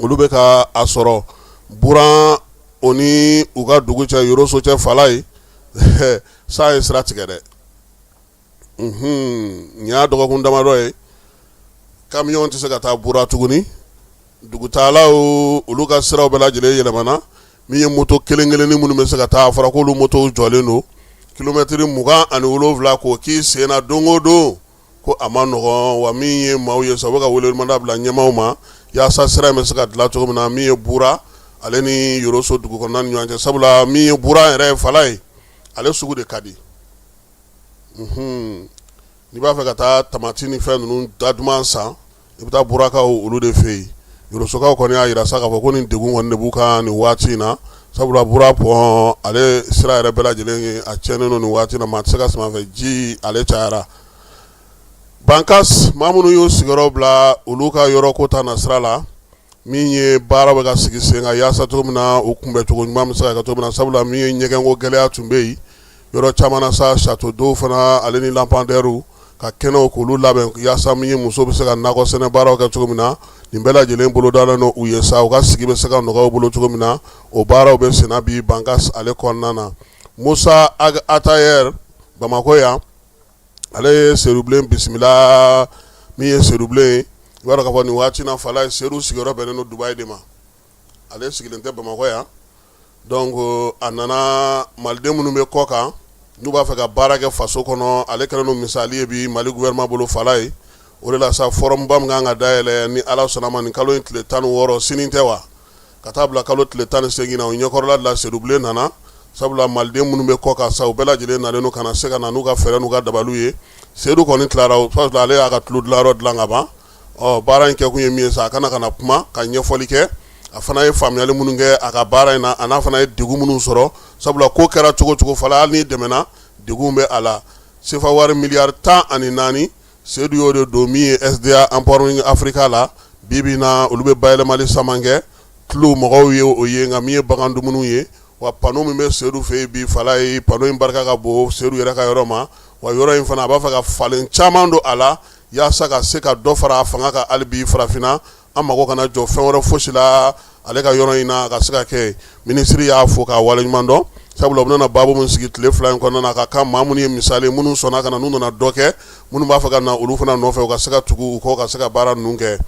olu bɛ ka a sɔrɔ buran o ni u ka dugu cɛ Yoroso cɛ fala ye, san ye sira tigɛ dɛ. Nin y'a dɔgɔkun damadɔ ye, kamiyɔn tɛ se ka taa Bura tuguni. Dugutaalaw olu ka siraw bɛɛ lajɛlen yɛlɛmana. Min ye moto kelen kelennin minnu bɛ se ka taa, a fɔra k'olu motow jɔlen don kilomɛtiri 27 k'o k'i sen na don o don, ko a ma nɔgɔn. Wa min ye maaw ye sa, u bɛ ka welewelemada bila ɲɛmaaw ma yaasa sira in bɛ se ka dilan cogo min na, min ye Bura ale ni Yoroso dugu kɔnɔna ni ɲɔgɔn cɛ, sabula min ye Bura yɛrɛ ye fala ye, ale sugu de ka di. N'i b'a fɛ ka taa tamati ni fɛn ninnu da duman san, i bɛ taa Burakaw olu de fɛ yen. Yorosokaw kɔni y'a jira sa k'a fɔ ko nin degun kɔni de b'u kan nin waati in na, sabula Bura pont ale sira yɛrɛ bɛɛ lajɛlen ye a tiɲɛnen don nin waati na, maa tɛ se ka sama fɛ, ji ale cayara. Bankas, maa minnu y'u sigiyɔrɔ bila olu ka yɔrɔ ko ta na sira la, min ye baara bɛ ka sigi sen kan yaasa cogo min na u kunbɛncogo ɲuman bɛ se ka kɛ cogo min na, sabula min ye ɲɛgɛnko gɛlɛya tun bɛ yen yɔrɔ caman na sa, château d'eau fana ale ni lampadaires ka kɛnɛw k'olu labɛn yaasa min ye muso bɛ se ka nakɔ sɛnɛ baaraw kɛ cogo min na. Nin bɛɛ lajɛlen bolodalen don u ye sa, u ka sigi bɛ se ka nɔgɔya u bolo cogo min na, o baaraw bɛ senna bi Bankas ale kɔnɔna na. Musa Ag Attaher, Bamakɔ yan, ale ye Sedubilen bisimila. Min ye Sedubilen ye, i b'a dɔn k'a fɔ nin waati na fala ye, Sedu sigiyɔrɔ bɛnnen don Dubayi de ma, ale sigilen tɛ Bamakɔ yan. Donc a nana maliden minnu bɛ kɔ kan n'u b'a fɛ ka baara kɛ faso kɔnɔ, ale kɛlen don misali ye bi Mali gouvernement bolo fala ye. O de la sa, forum ba min kan ka dayɛlɛ ni Ala sɔnna ma nin kalo in tile 16, sini tɛ wa, ka taa bila kalo tile 18 na, o ɲɛkɔrɔla de la Sedubilen nana, sabula maliden minnu bɛ kɔ kan sa, u bɛɛ lajɛlen nalen don ka na se ka na n'u ka fɛɛrɛ n'u ka dabaliw ye. Sedu kɔni tilara, ale y'a ka tulu dilanyɔrɔ dilan ka ban. Ɔ baara in kɛkun ye min ye sa, a kana ka na kuma ka ɲɛfɔli kɛ. A fana ye faamuyali minnu kɛ a ka baara in na, a n'a fana ye degun minnu sɔrɔ, sabula ko kɛra cogo cogo fala, hali n'i dɛmɛna, degun bɛ a la. Sefa wari miliyari 14, Sedu y'o de don min ye SDA Empowering Africa la. Bi bi in na, olu bɛ bayɛlɛmali saman kɛ tulu mɔgɔw ye, o ye. Nka min ye bagan dumuniw ye, wa panneau min bɛ Sedu fɛ yen bi fala ye, panneau in barika ka bon Sedu yɛrɛ ka yɔrɔ ma. Wa yɔrɔ in fana, a b'a fɛ ka falen caman don a la yaasa ka se ka dɔ fara a fanga kan hali bi farafinna, an mago kana jɔ fɛn wɛrɛ fosi la ale ka yɔrɔ in na ka se ka kɛ. Minisiri y'a fo k'a waleɲuman dɔn, sabula u bɛna baabu min sigi tile 2 in kɔnɔna na, ka kan maa minnu ye misali, minnu sɔnna ka na, n'u nana dɔ kɛ, minnu b'a fɛ ka na olu fana nɔfɛ, u ka se ka tugu u kɔ ka se ka baara ninnu kɛ.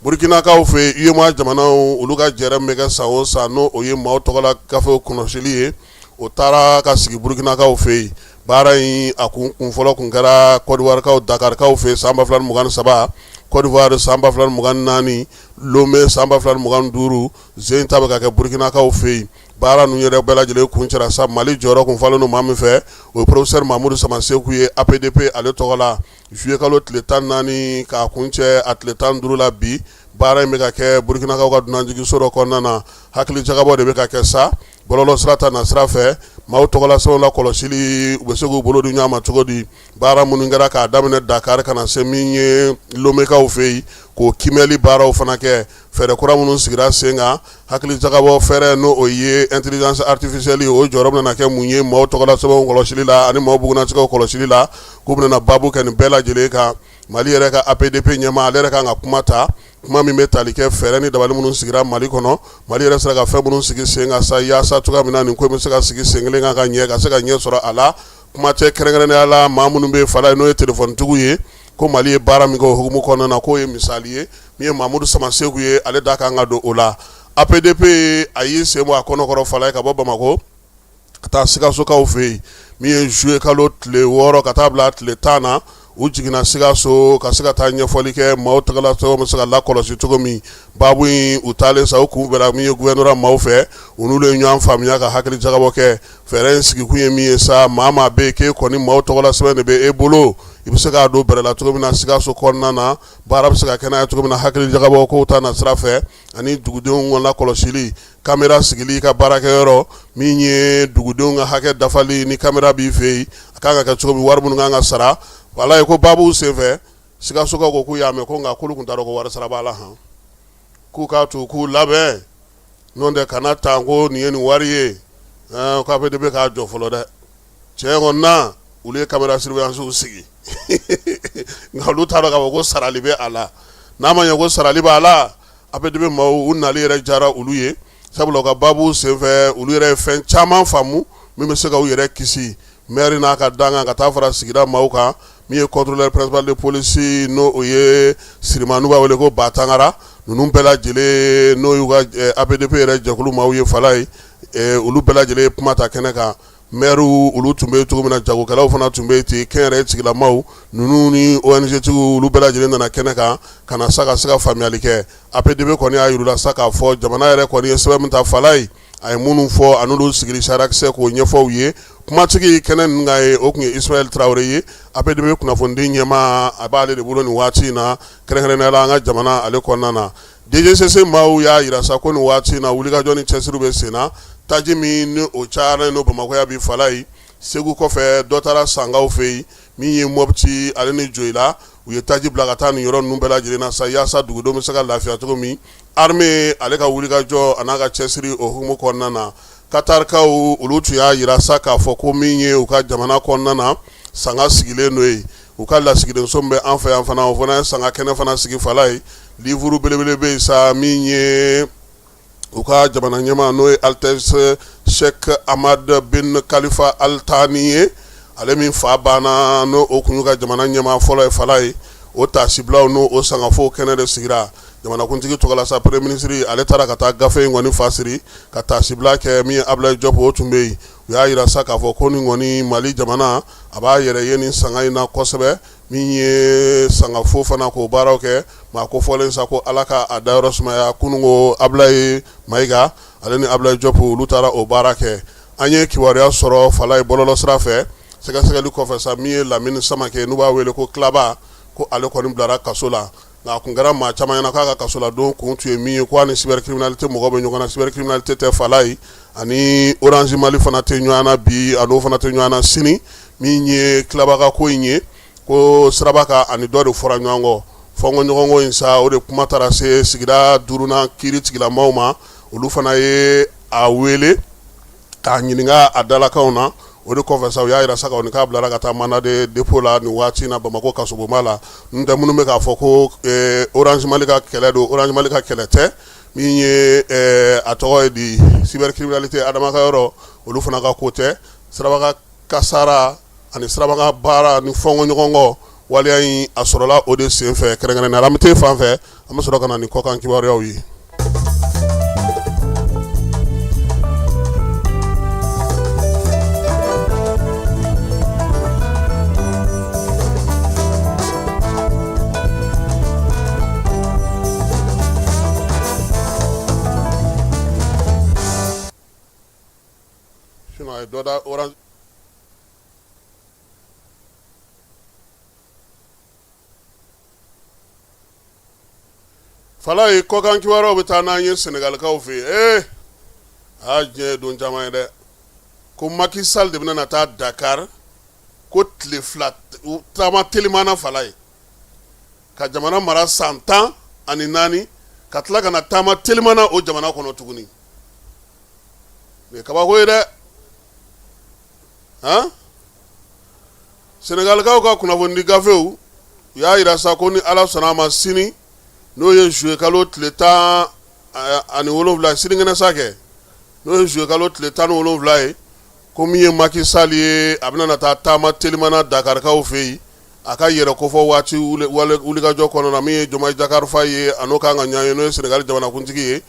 Burukinakaw fɛ yen, UEMOA jamanaw olu ka jɛrɛ min bɛ kɛ san o san, n'o o ye maaw tɔgɔla gafew kɔlɔsili ye, o taara ka sigi Burukinakaw fɛ yen. Baara in a kun kun fɔlɔ kun kɛra Kɔdiwarikaw, Dakarikaw fɛ san 2023, Kɔdiwari san 2024, Lome san 2025, zen ta bɛ ka kɛ Burukinakaw fɛ yen. Baara ninnu yɛrɛ bɛɛ lajɛlen kuncɛra sa. Mali jɔyɔrɔ kun falen don maa min fɛ, o ye professeur Mamudu Samaseku ye APDP ale tɔgɔ la. Juillet kalo tile 14 k'a kuncɛ a tile 15 la bi, baara in bɛ ka kɛ Burukinakaw ka dunanjiginso dɔ kɔnɔna na. Hakili jagabɔ de bɛ ka kɛ sa. Bɔlɔlɔsira ta nasira fɛ, maaw tɔgɔlasɛbɛnw lakɔlɔsili, u bɛ se k'u bolo di ɲɔgɔn ma cogo di? Baara minnu kɛra k'a daminɛ Dakar ka na se min ye Lomekaw fɛ yen, k'o kiimɛli baaraw fana kɛ, fɛɛrɛ kura minnu sigira sen kan, hakilijakabɔ fɛɛrɛ n'o o ye intelligence artificielle ye, o jɔyɔrɔ bɛna kɛ mun ye maaw tɔgɔlasɛbɛnw kɔlɔsili la ani maaw bugunnatigɛw kɔlɔsili la, k'u bɛna baabu kɛ nin bɛɛ lajɛlen kan. Mali yɛrɛ ka APDP ɲɛmaa, ale yɛrɛ kan ka kuma ta, kuma min bɛ tali kɛ fɛɛrɛ ni dabali minnu sigira Mali kɔnɔ, Mali yɛrɛ sera ka fɛn minnu sigi sen kan sa, yaasa cogoya min na nin ko in bɛ se ka sigi sen kelen kan ka ɲɛ, ka se ka ɲɛ sɔrɔ a la. Kuma tɛ kɛrɛnkɛrɛnnenya la maa minnu bɛ fala n'o ye telefɔnitigiw ye, ko Mali ye baara min kɛ o hukumu kɔnɔna na, k'o ye misali ye. Min ye Mamudu Samaseku ye, ale da kan ka don o la. APDP a y'i sen bɔ a kɔnɔkɔrɔ fala ye ka bɔ Bamakɔ ka taa Sikasokaw fɛ yen, min ye juillet kalo tile 6 ka taa bila tile 10 na, u jiginna Sikaso ka se ka taa ɲɛfɔli kɛ maaw tɔgɔlasɛbɛnw bɛ se ka lakɔlɔsi cogo min. Baabu in u taalen sa, u kunbɛnna min ye gouvernorat maaw fɛ, u n'olu ye ɲɔgɔn faamuya ka hakili jagabɔ kɛ. Fɛɛrɛ in sigikun ye min ye sa, maa maa bɛ yen k'e kɔni maaw tɔgɔlasɛbɛn de bɛ e bolo, i bɛ se k'a don bɛrɛ la cogo min na Sikaso kɔnɔna na, baara bɛ se ka kɛ n'a ye cogo min na hakili jagabɔ kow ta nasira fɛ, ani dugudenw lakɔlɔsili, kamera sigili i ka baarakɛyɔrɔ, min ye dugudenw ka hakɛ dafali ni kamera b'i fɛ yen, a kan ka kɛ cogo min, wari minnu kan ka sara. Wala ye ko baabu senfɛ, Sikasokaw ko k'u y'a mɛn ko nka k'olu tun t'a dɔn ko wari sara b'a la han, k'u k'a to k'u labɛn, n'o tɛ kana tan ko nin ye nin wari ye, ko APDP k'a jɔ fɔlɔ dɛ. Tiɲɛ kɔni na, olu ye caméra surveillance sigi nka olu t'a dɔn k'a fɔ ko sarali bɛ a la. N'a ma ɲɛ ko sarali b'a la, APDP maaw u nali yɛrɛ diyara olu ye, sabula u ka baabu senfɛ olu yɛrɛ ye fɛn caman faamu min bɛ se ka u yɛrɛ kisi. Maire n'a ka dankan ka taa fara sigida maaw kan, min ye contrôleur principal de police n'o o ye Sirima, n'u b'a wele ko Batangara, ninnu bɛɛ lajɛlen n'o y'u ka APDP yɛrɛ jɛkulu maaw ye fala ye, olu bɛɛ lajɛlen ye kuma ta kɛnɛ kan. Maire olu tun bɛ cogo min na, jagokɛlaw fana tun bɛ ten, kɛnyɛrɛye tigilamaw ninnu ni ONG tigiw, olu bɛɛ lajɛlen nana kɛnɛ kan ka na sa ka se ka faamuyali kɛ. APDP kɔni y'a jira sa k'a fɔ jamana yɛrɛ kɔni ye sɛbɛn min ta fala ye, a ye minnu fɔ a n'olu sigili sariyakisɛ k'o ɲɛfɔ u ye. Kumatigi kɛnɛ ninnu kan ye, o tun ye Ismaël Tarawele ye, APDP kunnafonidi ɲɛmaa, a b'ale de bolo nin waati in na, kɛrɛnkɛrɛnnenya la an ka jamana ale kɔnɔna na. DGCC maaw y'a jira sa ko nin waati in na, wulikajɔ ni cɛsiri bɛ sen na. Taji min ni o cayalen don Bamakɔ yan bi fala ye, Segu kɔfɛ dɔ taara Sankaw fɛ yen, min ye Mɔpti ale ni Joyila, u ye taji bila ka taa nin yɔrɔ ninnu bɛɛ lajɛlen na sa, yaasa dugudenw bɛ se ka lafiya cogo min. Armée ale ka wulikajɔ a n'a ka cɛsiri o hukumu kɔnɔna na, Katarikaw olu tun y'a jira sa k'a fɔ ko min ye u ka jamana kɔnɔna na sanga sigilen don yen, u ka lasigidenso min bɛ an fɛ yan fana, o fana ye sanga kɛnɛ fana sigi fala ye. Livre belebele bɛ yen sa, min ye u ka jamana ɲɛmaa n'o ye Altesse Cheikh Hamad bin Khalifa Al Thani ye, ale min fa banna n'o o tun y'u ka jamana ɲɛmaa fɔlɔ ye fala ye, o taasibilaw n'o o sangafo kɛnɛ de sigira. Jamanakuntigi tɔgɔ la sa, premier ministre ale taara ka taa gafe in kɔni fa siri ka taasibila kɛ. Min ye Ablaye Diop, o tun bɛ yen. U y'a jira sa k'a fɔ ko nin kɔni Mali jamana a b'a yɛrɛ ye nin sanga in na kosɛbɛ, min ye sangafo fana k'o baaraw kɛ. Maa ko fɔlen sa ko Ala ka a dayɔrɔ sumaya. Kunun ko Ablaye Mayiga ale ni Ablaye Diop olu taara o baara kɛ. An ye kibaruya sɔrɔ fala ye bɔlɔlɔ sira fɛ, sɛgɛsɛgɛli kɔfɛ sa, min ye Lamini Samakɛ n'u b'a wele ko Kilaba, ko ale kɔni bilara kaso la. Nka a kun kɛra maa caman ɲɛna k'a ka kasoladon kun tun ye min ye, ko a ni cybercriminalité mɔgɔ bɛ ɲɔgɔn na. Cybercriminalité tɛ fala ye, ani Orange Mali fana tɛ ɲɔgɔn na bi, a n'o fana tɛ ɲɔgɔn na sini. Min ye Kilaba ka ko in ye, ko siraba kan ani dɔ de fɔra ɲɔgɔn kɔ, fɔnkɔɲɔgɔnkɔ in sa, o de kuma taara se sigida duurunan kiiri tigilamaw ma. Olu fana ye a wele k'a ɲininka a dalakanw na. O de kɔfɛ sa, u y'a jira sa k'a bilara ka taa mandat de dépôt la nin waati in na Bamakɔ kasobonba la. N'o tɛ minnu bɛ k'a fɔ ko Orange Mali ka kɛlɛ don, Orange Mali ka kɛlɛ tɛ. Min ye a tɔgɔ ye di, cybercriminalité Adama ka yɔrɔ, olu fana ka ko tɛ. Siraba kasara ani siraba baara ni fɔnkɔɲɔgɔnkɔ waleya in, a sɔrɔla o de senfɛ kɛrɛnkɛrɛnnenya la. An bɛ taa fan fɛ, an bɛ sɔrɔ ka na ni kɔkan kibaruyaw ye. Sinon a ye dɔ da orange Falaye, kɔkan kibaruyaw bɛ taa n'an ye Senegalikaw fɛ yen. Ee, Aa, diɲɛ ye don caman ye dɛ. Ko Macky Sall de bɛna na taa Dakar ko tile 2 taama telimana fala ye ka jamana mara san 14, ka tila ka na taama telimana o jamana kɔnɔ tuguni. Nin ye kabako ye dɛ. Han, Senegalikaw ka kunnafonidi gafew u y'a jira sa ko ni Ala sɔnna a ma, sini, n'o ye juillet kalo tile 17, sinikɛnɛ sa kɛ, n'o ye juillet kalo tile 17 ye, ko min ye Macky Sall ye, a bɛna na taa taama telimana Dakarikaw fɛ yen, a ka yɛrɛ kofɔ waati wulikajɔ kɔnɔna na. Min ye Diomaye Diakhar Faye ye, a n'o kan ka ɲɔgɔn ye, n'o ye Senegali jamanakuntigi ye,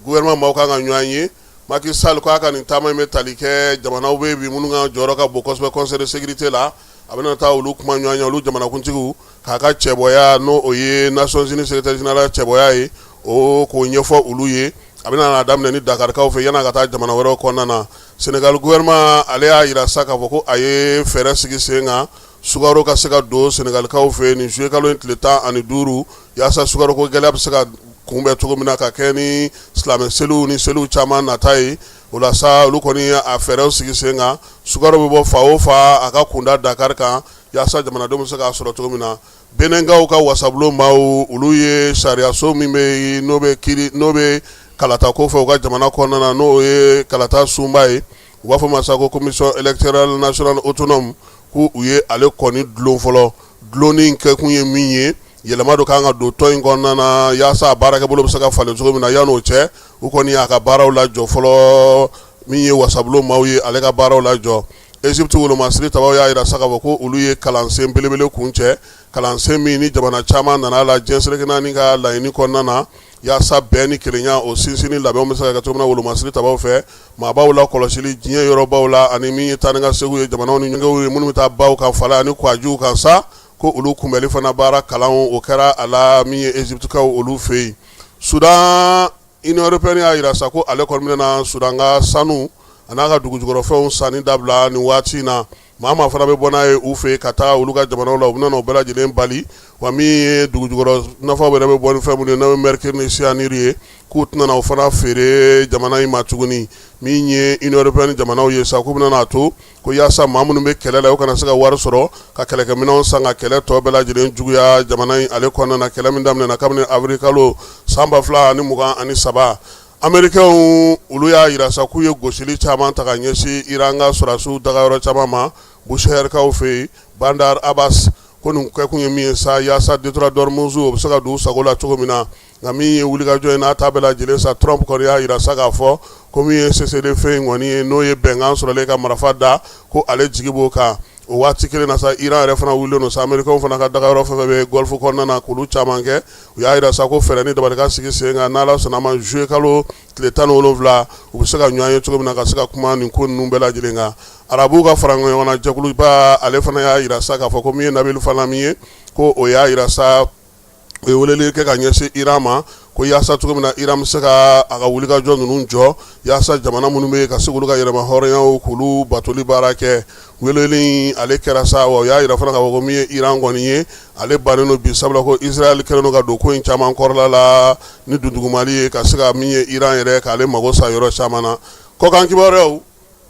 gouvernement maaw kan ka ɲɔgɔn ye. Macky Sall ko a ka nin taama in bɛ tali kɛ jamanaw bɛ bi minnu ka jɔyɔrɔ ka bon kosɛbɛ Conseil de sécurité la. A bɛna taa olu kuma ɲɔgɔn ye, olu jamanakuntigiw, k'a ka cɛbɔya, n'o o ye Nations Unies secrétaire général cɛbɔya ye, o k'o ɲɛfɔ olu ye. A bɛna n'a daminɛ ni Dakarikaw fɛ yan'a ka taa jamana wɛrɛw kɔnɔna na. Senegal gouvernement, ale y'a jira sa k'a fɔ ko a ye fɛɛrɛ sigi sen kan, sukaro ka se ka don Senegalikaw fɛ nin juillet kalo in tile 15, yaasa sukaro ko gɛlɛya bɛ se ka kunbɛn cogo min na, ka kɛ ni silamɛ seliw ni seliw caman nata ye. O la sa, olu kɔni a fɛɛrɛw sigi sen kan, sukaro bɛ bɔ fan o fan, a ka kunda Dakar kan, yaasa jamanadenw bɛ se k'a sɔrɔ cogo min na. Benɛnkaw ka wasabulon maaw, olu ye sariyaso min bɛ yen, n'o bɛ kiiri, n'o bɛ kalata ko fɛ u ka jamana kɔnɔna na, n'o ye kalata sunba ye, u b'a fɔ ma sa ko Commission électorale nationale autonome, ko u ye ale kɔni dulon fɔlɔ. Dulonni kɛkun ye min ye, yɛlɛma dɔ kan ka don tɔn in kɔnɔna na, yaasa a baarakɛbolo bɛ se ka falen cogo min na. Yan'o cɛ, u kɔni y'a ka baaraw lajɔ fɔlɔ. Min ye wasabulon maaw ye, ale ka baaraw lajɔ. Egypte wolomasiri tabaw y'a jira sa k'a fɔ ko olu ye kalansen belebele kuncɛ, kalansen min ni jamana caman nana la diɲɛ seleke naani ka laɲini kɔnɔna na, yaasa bɛn ni kelenya o sinsinni labɛnw bɛ se ka kɛ cogo min na wolomasiri tabaw fɛ, maabaw la kɔlɔsili diɲɛ yɔrɔbaw la, ani min ye taa ni ka seginw ye jamanaw ni ɲɔgɔn ye, minnu bɛ taa baw kan fala ani kwajiw kan sa, ko olu kunbɛnli fana baara kalan o kɛra a la min ye Egyptekaw olu fɛ yen. Sudan, Union européenne y'a jira sa ko ale kɔni bɛna Sudan ka sanu a n'a ka dugujukɔrɔfɛnw sanni dabila nin waati in na. Maa maa fana bɛ bɔ n'a ye u fɛ ka taa olu ka jamanaw la, u bɛna o bɛɛ lajɛlen bali. Wa min ye dugujukɔrɔ nafaw yɛrɛ bɛ bɔ ni fɛn minnu ye, n'o ye mercure ni cyanure ye, k'u tɛna o fana feere jamana in ma tuguni. Min ye Union européenne jamanaw ye sa, k'u bɛna a to ko yaasa maa minnu bɛ kɛlɛ la, u kana se ka wari sɔrɔ ka kɛlɛkɛminɛnw san ka kɛlɛ tɔ bɛɛ lajɛlen juguya jamana in ale kɔnɔna na, kɛlɛ min daminɛna kabini avril kalo san 2023. Américains, olu y'a jira sa k'u ye gosili caman ta ka ɲɛsin Iran ka sɔrɔdasiw dagayɔrɔ caman ma Bushehrkaw fɛ yen, Bandar Abbas, ko nin kɛkun ye min ye sa, yaasa détroit d'Ormuz o bɛ se ka don u sago la cogo min na. Nka min ye wulikajɔ ye n'a ta bɛɛ lajɛlen sa, Trump kɔni y'a jira sa k'a fɔ ko min ye cessez-le-feu in kɔni ye, n'o ye bɛnkan sɔrɔlen ka marifa da, ko ale jigi b'o kan. O waati kelen na sa, Iran yɛrɛ fana wulilen don sa, Américains fana ka dagayɔrɔ fɛn fɛn bɛ Golfe kɔnɔna na, k'olu caman kɛ. U y'a jira sa ko fɛɛrɛ ni dabali ka sigi sen kan, n'Ala sɔnna a ma, juillet kalo tile 17, u bɛ se ka ɲɔgɔn ye cogo min na, ka se ka kuma nin ko ninnu bɛɛ lajɛlen kan. Arabuw ka fara ɲɔgɔn na jɛkuluba, ale fana y'a jira sa k'a fɔ ko min ye Nabil Fahmy ye, ko o y'a jira sa, o ye weleli kɛ ka ɲɛsin Iran ma, ko yaasa cogo min na Iran bɛ se ka a ka wulikajɔ ninnu jɔ, yaasa jamana minnu bɛ yen ka se k'olu ka yɛrɛmahɔrɔnyaw k'olu batoli baara kɛ. Weleli ale kɛra sa, wa o y'a jira fana k'a fɔ ko min ye Iran kɔni ye, ale bannen don bi, sabula ko Israël kɛlen don ka don ko in caman kɔrɔla la ni dundugumali ye, ka se ka min ye Iran yɛrɛ k'ale mago sa yɔrɔ caman na. Kɔkan kibaruyaw,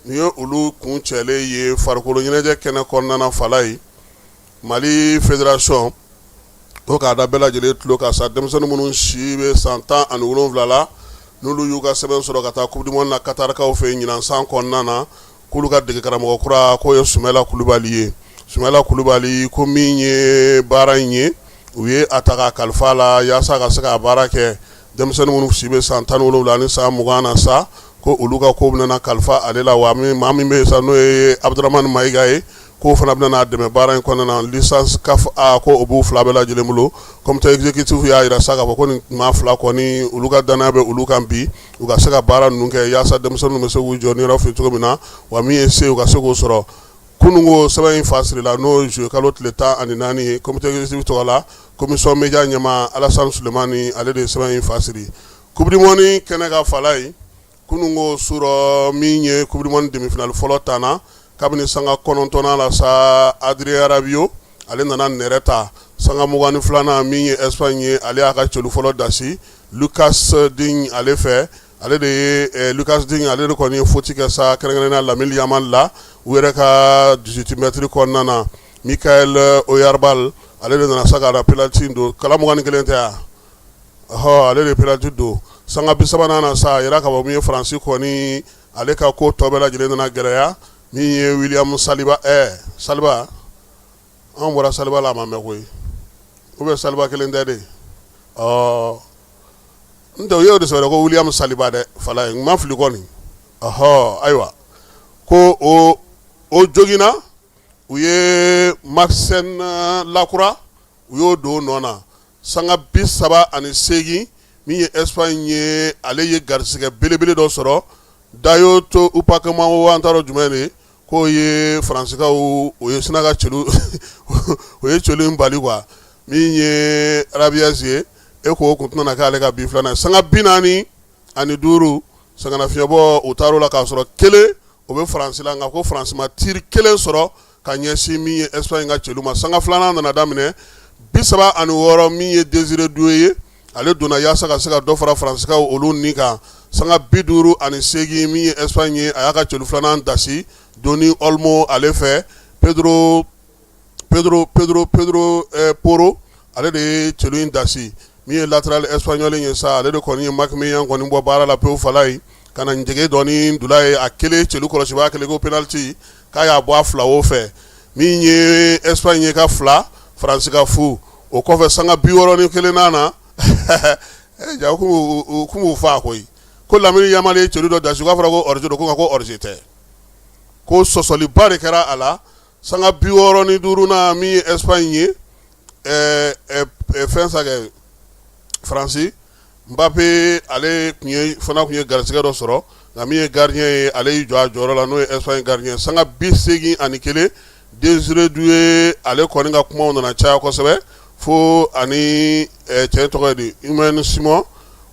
nin ye olu kuncɛlen ye. Farikolo ɲɛnajɛ kɛnɛ kɔnɔna na, fala ye Mali fédération ko k'a da bɛɛ lajɛlen tulo kan sa, denmisɛnnin minnu si bɛ san 17 la, n'olu y'u ka sɛbɛn sɔrɔ ka taa coupe du monde na Katarikaw fɛ ɲinan san kɔnɔna na, k'olu ka dege karamɔgɔ kura k'o ye Sumala Kulubali ye. Sumala Kulubali ko min ye baara in ye, u ye a ta k'a kalifa la yaasa ka se k'a baara kɛ. Denmisɛnnin minnu si bɛ san 17 ni san 20 na sa, ko olu ka ko bɛna kalifa ale la. Wa maa min bɛ yen sa, n'o ye Abudramani Mayiga ye, k'o fana bɛna n'a dɛmɛ baara in kɔnɔna na, licence CAF A, ko o b'u fila bɛɛ lajɛlen bolo. Comité exécutif y'a jira sa k'a fɔ ko nin maa fila kɔni, olu ka danaya bɛ olu kan bi, u ka se ka baara ninnu kɛ yaasa denmisɛnninw bɛ se k'u jɔ niyɔrɔ fin cogo min na, wa min ye se, u ka se k'o sɔrɔ. Kununko sɛbɛn in fa sirila, n'o ye juillet kalo tile 14 ye, comité exécutif tɔgɔ la, commission média ɲɛmaa Alassane Sulemani, ale de ye sɛbɛn in fa siri. Coupe du monde kɛnɛ ka fala ye, kununko su rɔ, min ye coupe du monde demi-finale fɔlɔ tanna, kabini sanga 9nan la sa, Adrien Rabiot ale nana nɛrɛ ta. Sanga 22nan, min ye Espagne ye, ale y'a ka celu fɔlɔ dasi Lucas Digne ale fɛ. Ale de ye Lucas Digne, ale de kɔni ye faute kɛ sa, kɛrɛnkɛrɛnnenya Lamine Yamal la, u yɛrɛ ka 18 mètres kɔnɔna na. Mikel Oyarzabal, ale de nana sa ka na penalty don. Kala 21 tɛ yan, ɔhɔ, ale de ye penalty don. Sanga 30nan na sa, a yira k'a fɔ min ye Faransi kɔni, ale ka ko tɔ bɛɛ lajɛlen nana gɛlɛya. Min ye William Saliba, Saliba, an bɔra Saliba la, a ma mɛn koyi, ou bien Saliba kelen tɛ de? Ɔ, n tɛ, u y'o de sɛbɛn ko William Saliba dɛ, fala ye, n ma fili kɔni. Ɔhɔ, ayiwa, ko o joginna, u ye Maxence Lacroix, u y'o don nɔ na. Sanga 38, min ye Espagne ye, ale ye garisɛgɛ belebele dɔ sɔrɔ. Dayot Upamecano, an t'a dɔn jumɛn de k'o ye Faransikaw, o ye sina ka celu, o ye celu in bali quoi. Min ye Rabiot ye, e ko o kun tɛna k'ale ka bi filanan ye. Sanga 45, sɛgɛnnafiɲɛbɔ, u taar'o la k'a sɔrɔ kelen o bɛ Faransi la, nka ko Faransi ma tir kelen sɔrɔ ka ɲɛsin min ye Espagne ka celu ma. Sanga filanan nana daminɛ 36, min ye Désiré Doué ye, ale donna yaasa ka se ka dɔ fara Faransikaw olu ni kan. Sanga 58, min ye Espagne ye, a y'a ka celu filanan dasi Dani Olmo ale fɛ. Pedro Pedro Pedro Pedro Porro, ale de ye celu in dasi. Min ye latéral espagnol ye sa, ale de kɔni ye Mike Maignan kɔni bɔ baara la pewu, fala ye ka na njɛgɛ dɔɔni dula ye, a kelen celu kɔlɔsibaa kelen ko penalty, k'a y'a bɔ a fila o fɛ. Min ye Espagne ye ka 2, Faransi ka 0. O kɔfɛ, sanga 61 na, ja u kun b'u faa koyi, ko Lamine Yamal ye celu dɔ dasi, k'a fɔra ko hors-jeu don, ko nka ko hors-jeu tɛ, ko sɔsɔliba de kɛra a la. Sanga 65nan, min ye Espagne ye, fɛn sa kɛ Faransi, Mbappé, ale tun ye fana tun ye garisɛgɛ dɔ sɔrɔ, nka min ye gardien ye, ale y'i jɔ a jɔyɔrɔ la, n'o ye Espagne gardien. Sanga 81, Désiré Doué, ale kɔni ka kumaw nana caya kosɛbɛ, fo ani cɛ tɔgɔ ye di, Unai Simon,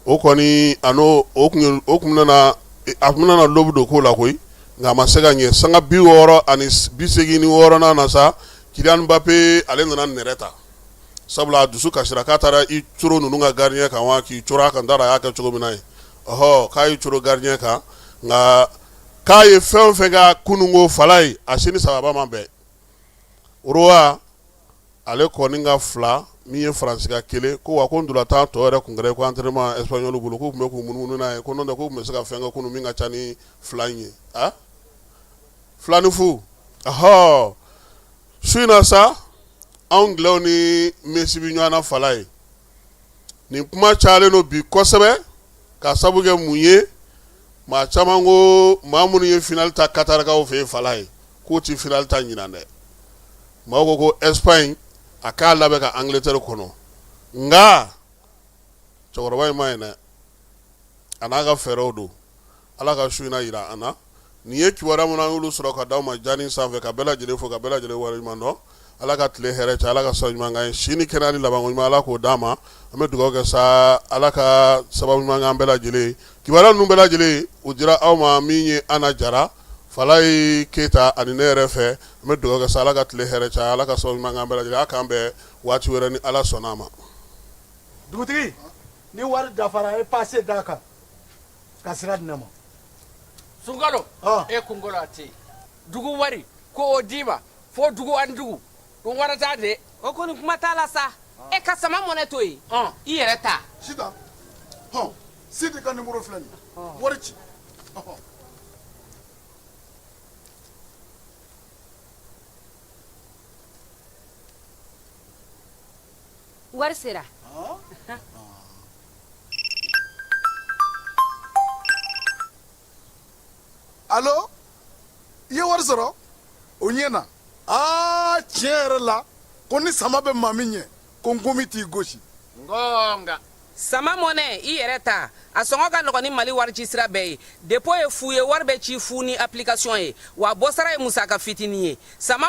o kɔni a n'o o kun nana, a tun nana lobu don ko la koyi, nka a ma se ka ɲɛ. Sanga 86nan na sa, Kylian Mbappé, ale nana nɛrɛ ta, sabula a dusu kasira k'a taara i coro ninnu ka gardien kan wa k'i coro a kan, t'a dɔn a y'a kɛ cogo min na ye. Ɔhɔ, k'a y'i coro gardien kan, nka k'a ye fɛn o fɛn kɛ kununko fala ye, a si ni sababa ma bɛn. Roa, ale kɔni ka 2, min ye Faransi ka 1, ko wa ko ntolatan tɔ yɛrɛ kun kɛra ko entraînement espagnol bolo, k'u tun bɛ k'u munumunu n'a ye, ko n'o tɛ k'u tun bɛ se ka fɛn kɛ kunun min ka ca ni 2 in ye, a 2 ni 0. Ɔhɔ, su in na sa, anw gilɛw ni Messi bɛ ɲɔgɔn na fala ye. Nin kuma cayalen don bi kosɛbɛ, ka sabu kɛ mun ye? Maa caman ko maa minnu ye finale ta Katarikaw fɛ yen fala ye, k'u tɛ finale ta ɲinan dɛ. Maaw ko ko Espagne a k'a labɛn ka Angleterre kɔnɔ, nka cɛkɔrɔba in ma ɲi dɛ, a n'a ka fɛɛrɛw don. Ala ka su in na yira an na. Nin ye kibaruya minnu an y'olu sɔrɔ ka d'aw ma jani sanfɛ, ka bɛɛ lajɛlen fo, ka bɛɛ lajɛlen waleɲuman dɔn. Ala ka tile hɛrɛ cɛ, Ala ka sababu ɲuman k'an ye, si ni kɛnɛya ni labanko ɲuman, Ala k'o d'an ma. An bɛ dugawu kɛ sa, Ala ka sababu ɲuman k'an bɛɛ lajɛlen ye. Kibaruya ninnu bɛɛ lajɛlen, u dira aw ma min ye Ana Jara, Falaye Keyita ani ne yɛrɛ fɛ. An bɛ dugawu kɛ sa, Ala ka tile hɛrɛ caya, Ala ka sababu ɲuman k'an bɛɛ lajɛlen. A k'an bɛn waati wɛrɛ ni Ala sɔnna a ma. Dugutigi, ni wari dafara, e pase d'a kan ka sira di ne ma. Sunkalo, e kunkolo a tɛ dugu wari ko o d'i ma fo dugu ani dugu dun warata de. O kɔni kuma t'a la sa, e ka sama mɔnɛ to yen, i yɛrɛ ta. Sitan, hɔn, Sidi ka nimoro filɛ nin ye, wari ci. Wari sera. Alo, i ye wari sɔrɔ? O ɲɛna. Aa, tiɲɛ yɛrɛ la, ko ni sama bɛ maa min ɲɛ, ko nkomi t'i gosi. Ngonga. Sama mɔnɛ, i yɛrɛ ta, a sɔngɔ ka nɔgɔn ni Mali warici sira bɛɛ ye. Dépôt ye fu ye, wari bɛ ci fu ni application ye, wa bɔsara ye musaka fitinin ye. Sama.